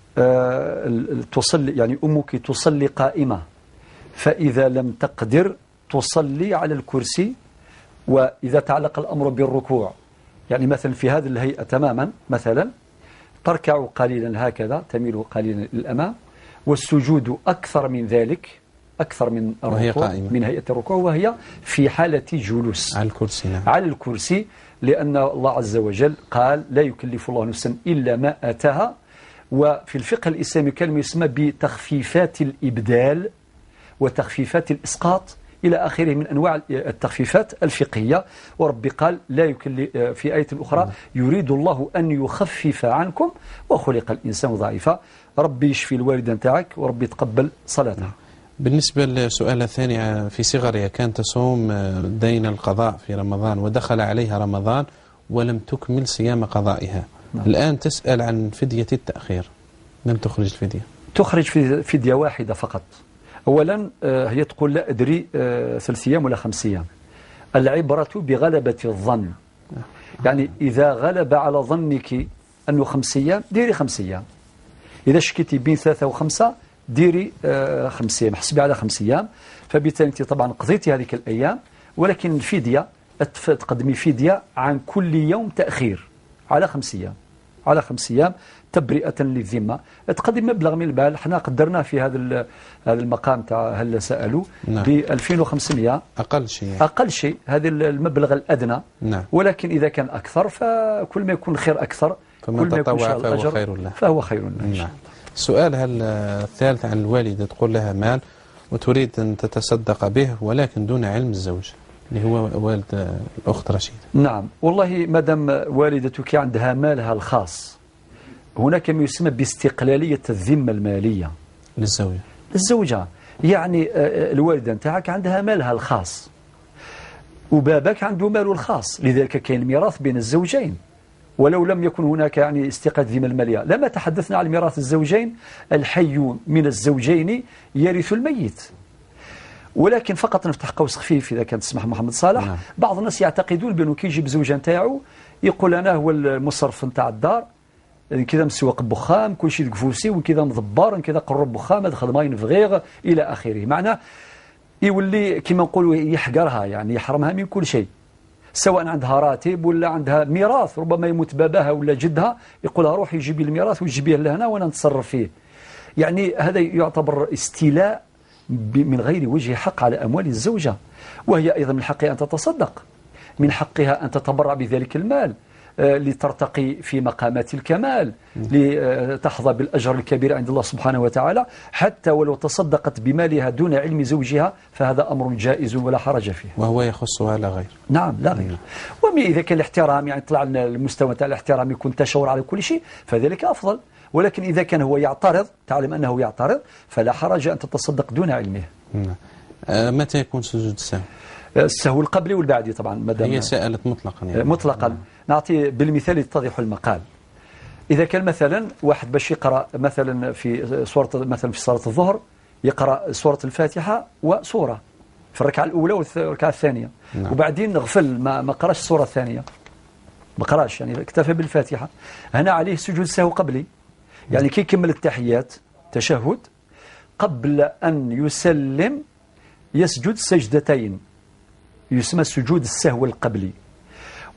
Speaker 3: تصلي يعني أمك تصلي قائمة، فإذا لم تقدر تصلي على الكرسي، وإذا تعلق الأمر بالركوع يعني مثلا في هذه الهيئة تماما، مثلا تركع قليلا هكذا، تميل قليلا للأمام، والسجود أكثر من ذلك، أكثر من الركوع، من هيئة الركوع، وهي في حالة جلوس
Speaker 2: على الكرسي. نعم.
Speaker 3: على الكرسي، لأن الله عز وجل قال: لا يكلف الله نفسا إلا ما آتاها. وفي الفقه الإسلامي كان يسمى بتخفيفات الإبدال وتخفيفات الإسقاط إلى آخره من أنواع التخفيفات الفقهية. وربي قال لا يكلف في آية أخرى: يريد الله أن يخفف عنكم وخلق الإنسان ضعيفا. ربي يشفي الوالدة نتاعك وربي يتقبل صلاتها.
Speaker 2: بالنسبة للسؤال الثاني، في صغرها كانت تصوم دين القضاء في رمضان ودخل عليها رمضان ولم تكمل صيام قضائها.
Speaker 3: نعم.
Speaker 2: الآن تسأل عن فدية التأخير، لم تخرج الفدية.
Speaker 3: تخرج فدية واحدة فقط. أولا هي تقول لا أدري 3 أيام ولا 5 أيام. العبرة بغلبة الظن، يعني إذا غلب على ظنك أنه 5 أيام ديري 5 أيام، إذا شكيتي بين 3 و5 ديري 5 أيام، حسبي على 5 أيام. فبالتالي أنت طبعا قضيتي هذيك الأيام، ولكن الفدية تقدمي فدية عن كل يوم تأخير على 5 أيام، على 5 أيام تبرئة للذمة، تقدم مبلغ من المال. احنا قدرناه في هذا المقام تاع هل سألوا ب 2500
Speaker 2: أقل شيء،
Speaker 3: أقل شيء، هذا المبلغ الأدنى.
Speaker 2: نعم.
Speaker 3: ولكن إذا كان أكثر فكل ما يكون خير أكثر،
Speaker 2: فمن تطوع فهو خير له،
Speaker 3: فهو خير له.
Speaker 2: نعم. السؤال الثالث عن الوالدة، تقول لها مال وتريد أن تتصدق به ولكن دون علم الزوج اللي هو والد الأخت رشيدة.
Speaker 3: نعم، والله ما دام والدتك عندها مالها الخاص، هناك ما يسمى باستقلالية الذمة المالية
Speaker 2: للزوجة.
Speaker 3: للزوجة، يعني الوالدة نتاعك عندها مالها الخاص وبابك عنده ماله الخاص، لذلك كاين الميراث بين الزوجين، ولو لم يكن هناك يعني استقلال الذمة المالية لما تحدثنا عن ميراث الزوجين، الحي من الزوجين يرث الميت. ولكن فقط نفتح قوس خفيف إذا كان تسمح محمد صالح.
Speaker 2: نعم.
Speaker 3: بعض الناس يعتقدون بأنه كي يجيب زوجة نتاعو يقول أنا هو المصرف نتاع الدار، كذا مسوق بخام، كل شيء قفوسي، وكذا مضبر، كذا قرب بخام، هذا خدمه ينفغيغ إلى آخره. معناه يولي كما نقولوا يحقرها، يعني يحرمها من كل شيء، سواء عندها راتب ولا عندها ميراث، ربما يموت باباها ولا جدها يقولها روحي جيبي الميراث وجيبيه لهنا وأنا نتصرف فيه. يعني هذا يعتبر استيلاء من غير وجه حق على أموال الزوجة، وهي أيضا من حقها أن تتصدق، من حقها أن تتبرع بذلك المال لترتقي في مقامات الكمال، لتحظى بالأجر الكبير عند الله سبحانه وتعالى. حتى ولو تصدقت بمالها دون علم زوجها فهذا أمر جائز ولا حرج فيه،
Speaker 2: وهو يخصها لا غير.
Speaker 3: نعم، لا غير. ومن إذا كان الاحترام يعني طلع المستوى تاع الاحترام يكون تشاور على كل شيء فذلك أفضل، ولكن إذا كان هو يعترض، تعلم أنه يعترض، فلا حرج أن تتصدق دون علمه.
Speaker 2: نعم. متى يكون سجود السهو؟
Speaker 3: السهو القبلي والبعدي طبعا. مادام
Speaker 2: هي سألت مطلقا يعني.
Speaker 3: مطلقا.
Speaker 2: نعم.
Speaker 3: نعطي بالمثال يتضح المقال. إذا كان مثلا واحد باش يقرأ مثلا في سورة، مثلا في صلاة الظهر يقرأ سورة الفاتحة وسورة في الركعة الأولى والركعة الثانية.
Speaker 2: نعم.
Speaker 3: وبعدين غفل ما قراش السورة الثانية، ما قراش يعني اكتفى بالفاتحة، هنا عليه سجود سهو قبلي. يعني كي يكمل التحيات تشهد قبل أن يسلم يسجد سجدتين، يسمى سجود السهو القبلي.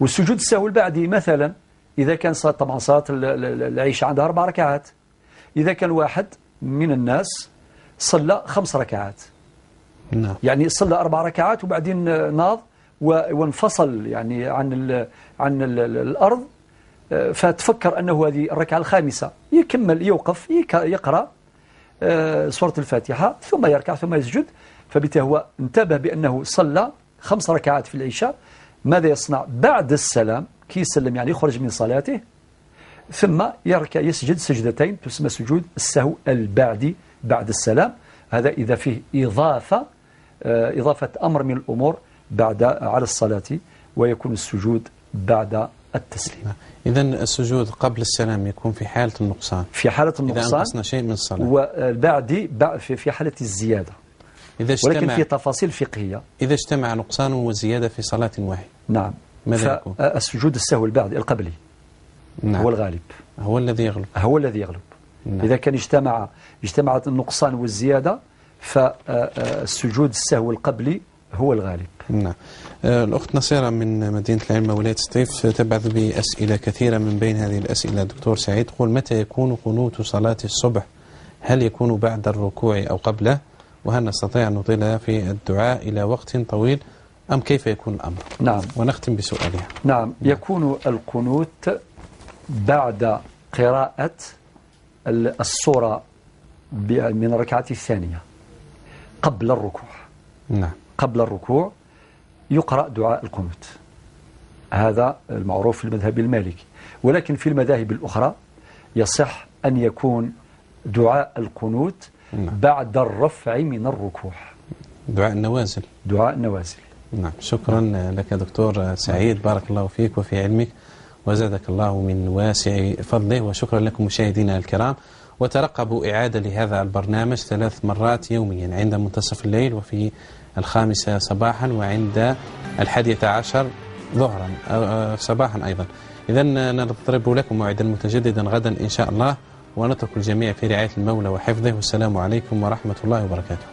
Speaker 3: والسجود السهو البعدي مثلا إذا كان طبعا صلاة العشاء عندها 4 ركعات، إذا كان واحد من الناس صلى 5 ركعات.
Speaker 2: نعم.
Speaker 3: يعني صلى 4 ركعات وبعدين ناض وانفصل يعني عن الأرض، فتفكر أنه هذه الركعة الخامسة، يكمل يوقف يقرأ سورة الفاتحة ثم يركع ثم يسجد، فبالتالي هو انتبه بأنه صلى 5 ركعات في العشاء. ماذا يصنع بعد السلام؟ كي يسلم يعني يخرج من صلاته ثم يركع يسجد سجدتين تسمى سجود السهو البعدي بعد السلام. هذا إذا فيه إضافة أمر من الأمور بعد على الصلاة، ويكون السجود بعد التسليم.
Speaker 2: إذن السجود قبل السلام يكون في حالة النقصان،
Speaker 3: في حالة النقصان
Speaker 2: إذا أنقصنا شيء من الصلاة،
Speaker 3: والبعدي في حالة الزيادة.
Speaker 2: إذا
Speaker 3: ولكن في تفاصيل فقهية.
Speaker 2: إذا اجتمع نقصان وزيادة في صلاة واحدة،
Speaker 3: نعم،
Speaker 2: ماذا يكون؟
Speaker 3: السجود السهو البعدي القبلي.
Speaker 2: نعم.
Speaker 3: هو الغالب،
Speaker 2: هو الذي يغلب،
Speaker 3: هو الذي يغلب.
Speaker 2: نعم.
Speaker 3: إذا كان اجتمعت النقصان والزيادة فالسجود السهو القبلي هو الغالب.
Speaker 2: نعم. الأخت نصيرة من مدينة العلمة ولاية سطيف تبعث بأسئلة كثيرة، من بين هذه الأسئلة دكتور سعيد تقول: متى يكون قنوت صلاة الصبح؟ هل يكون بعد الركوع أو قبله؟ وهل نستطيع أن نطيل في الدعاء إلى وقت طويل أم كيف يكون الأمر؟
Speaker 3: نعم.
Speaker 2: ونختم بسؤالها.
Speaker 3: نعم. يكون القنوت بعد قراءة السورة من الركعة الثانية قبل الركوع.
Speaker 2: نعم.
Speaker 3: قبل الركوع يقرأ دعاء القنوت، هذا المعروف في المذهب المالكي، ولكن في المذاهب الأخرى يصح أن يكون دعاء القنوت
Speaker 2: نعم.
Speaker 3: بعد الرفع من الركوع،
Speaker 2: دعاء النوازل.
Speaker 3: دعاء النوازل.
Speaker 2: نعم. شكرا لك دكتور سعيد، بارك الله فيك وفي علمك وزادك الله من واسع فضله. وشكرا لكم مشاهدينا الكرام، وترقبوا إعادة لهذا البرنامج 3 مرات يوميا، عند منتصف الليل وفي 5 صباحا وعند 11 ظهرا صباحا أيضا. إذا نضرب لكم موعدا متجددا غدا إن شاء الله، ونترك الجميع في رعاية المولى وحفظه، والسلام عليكم ورحمة الله وبركاته.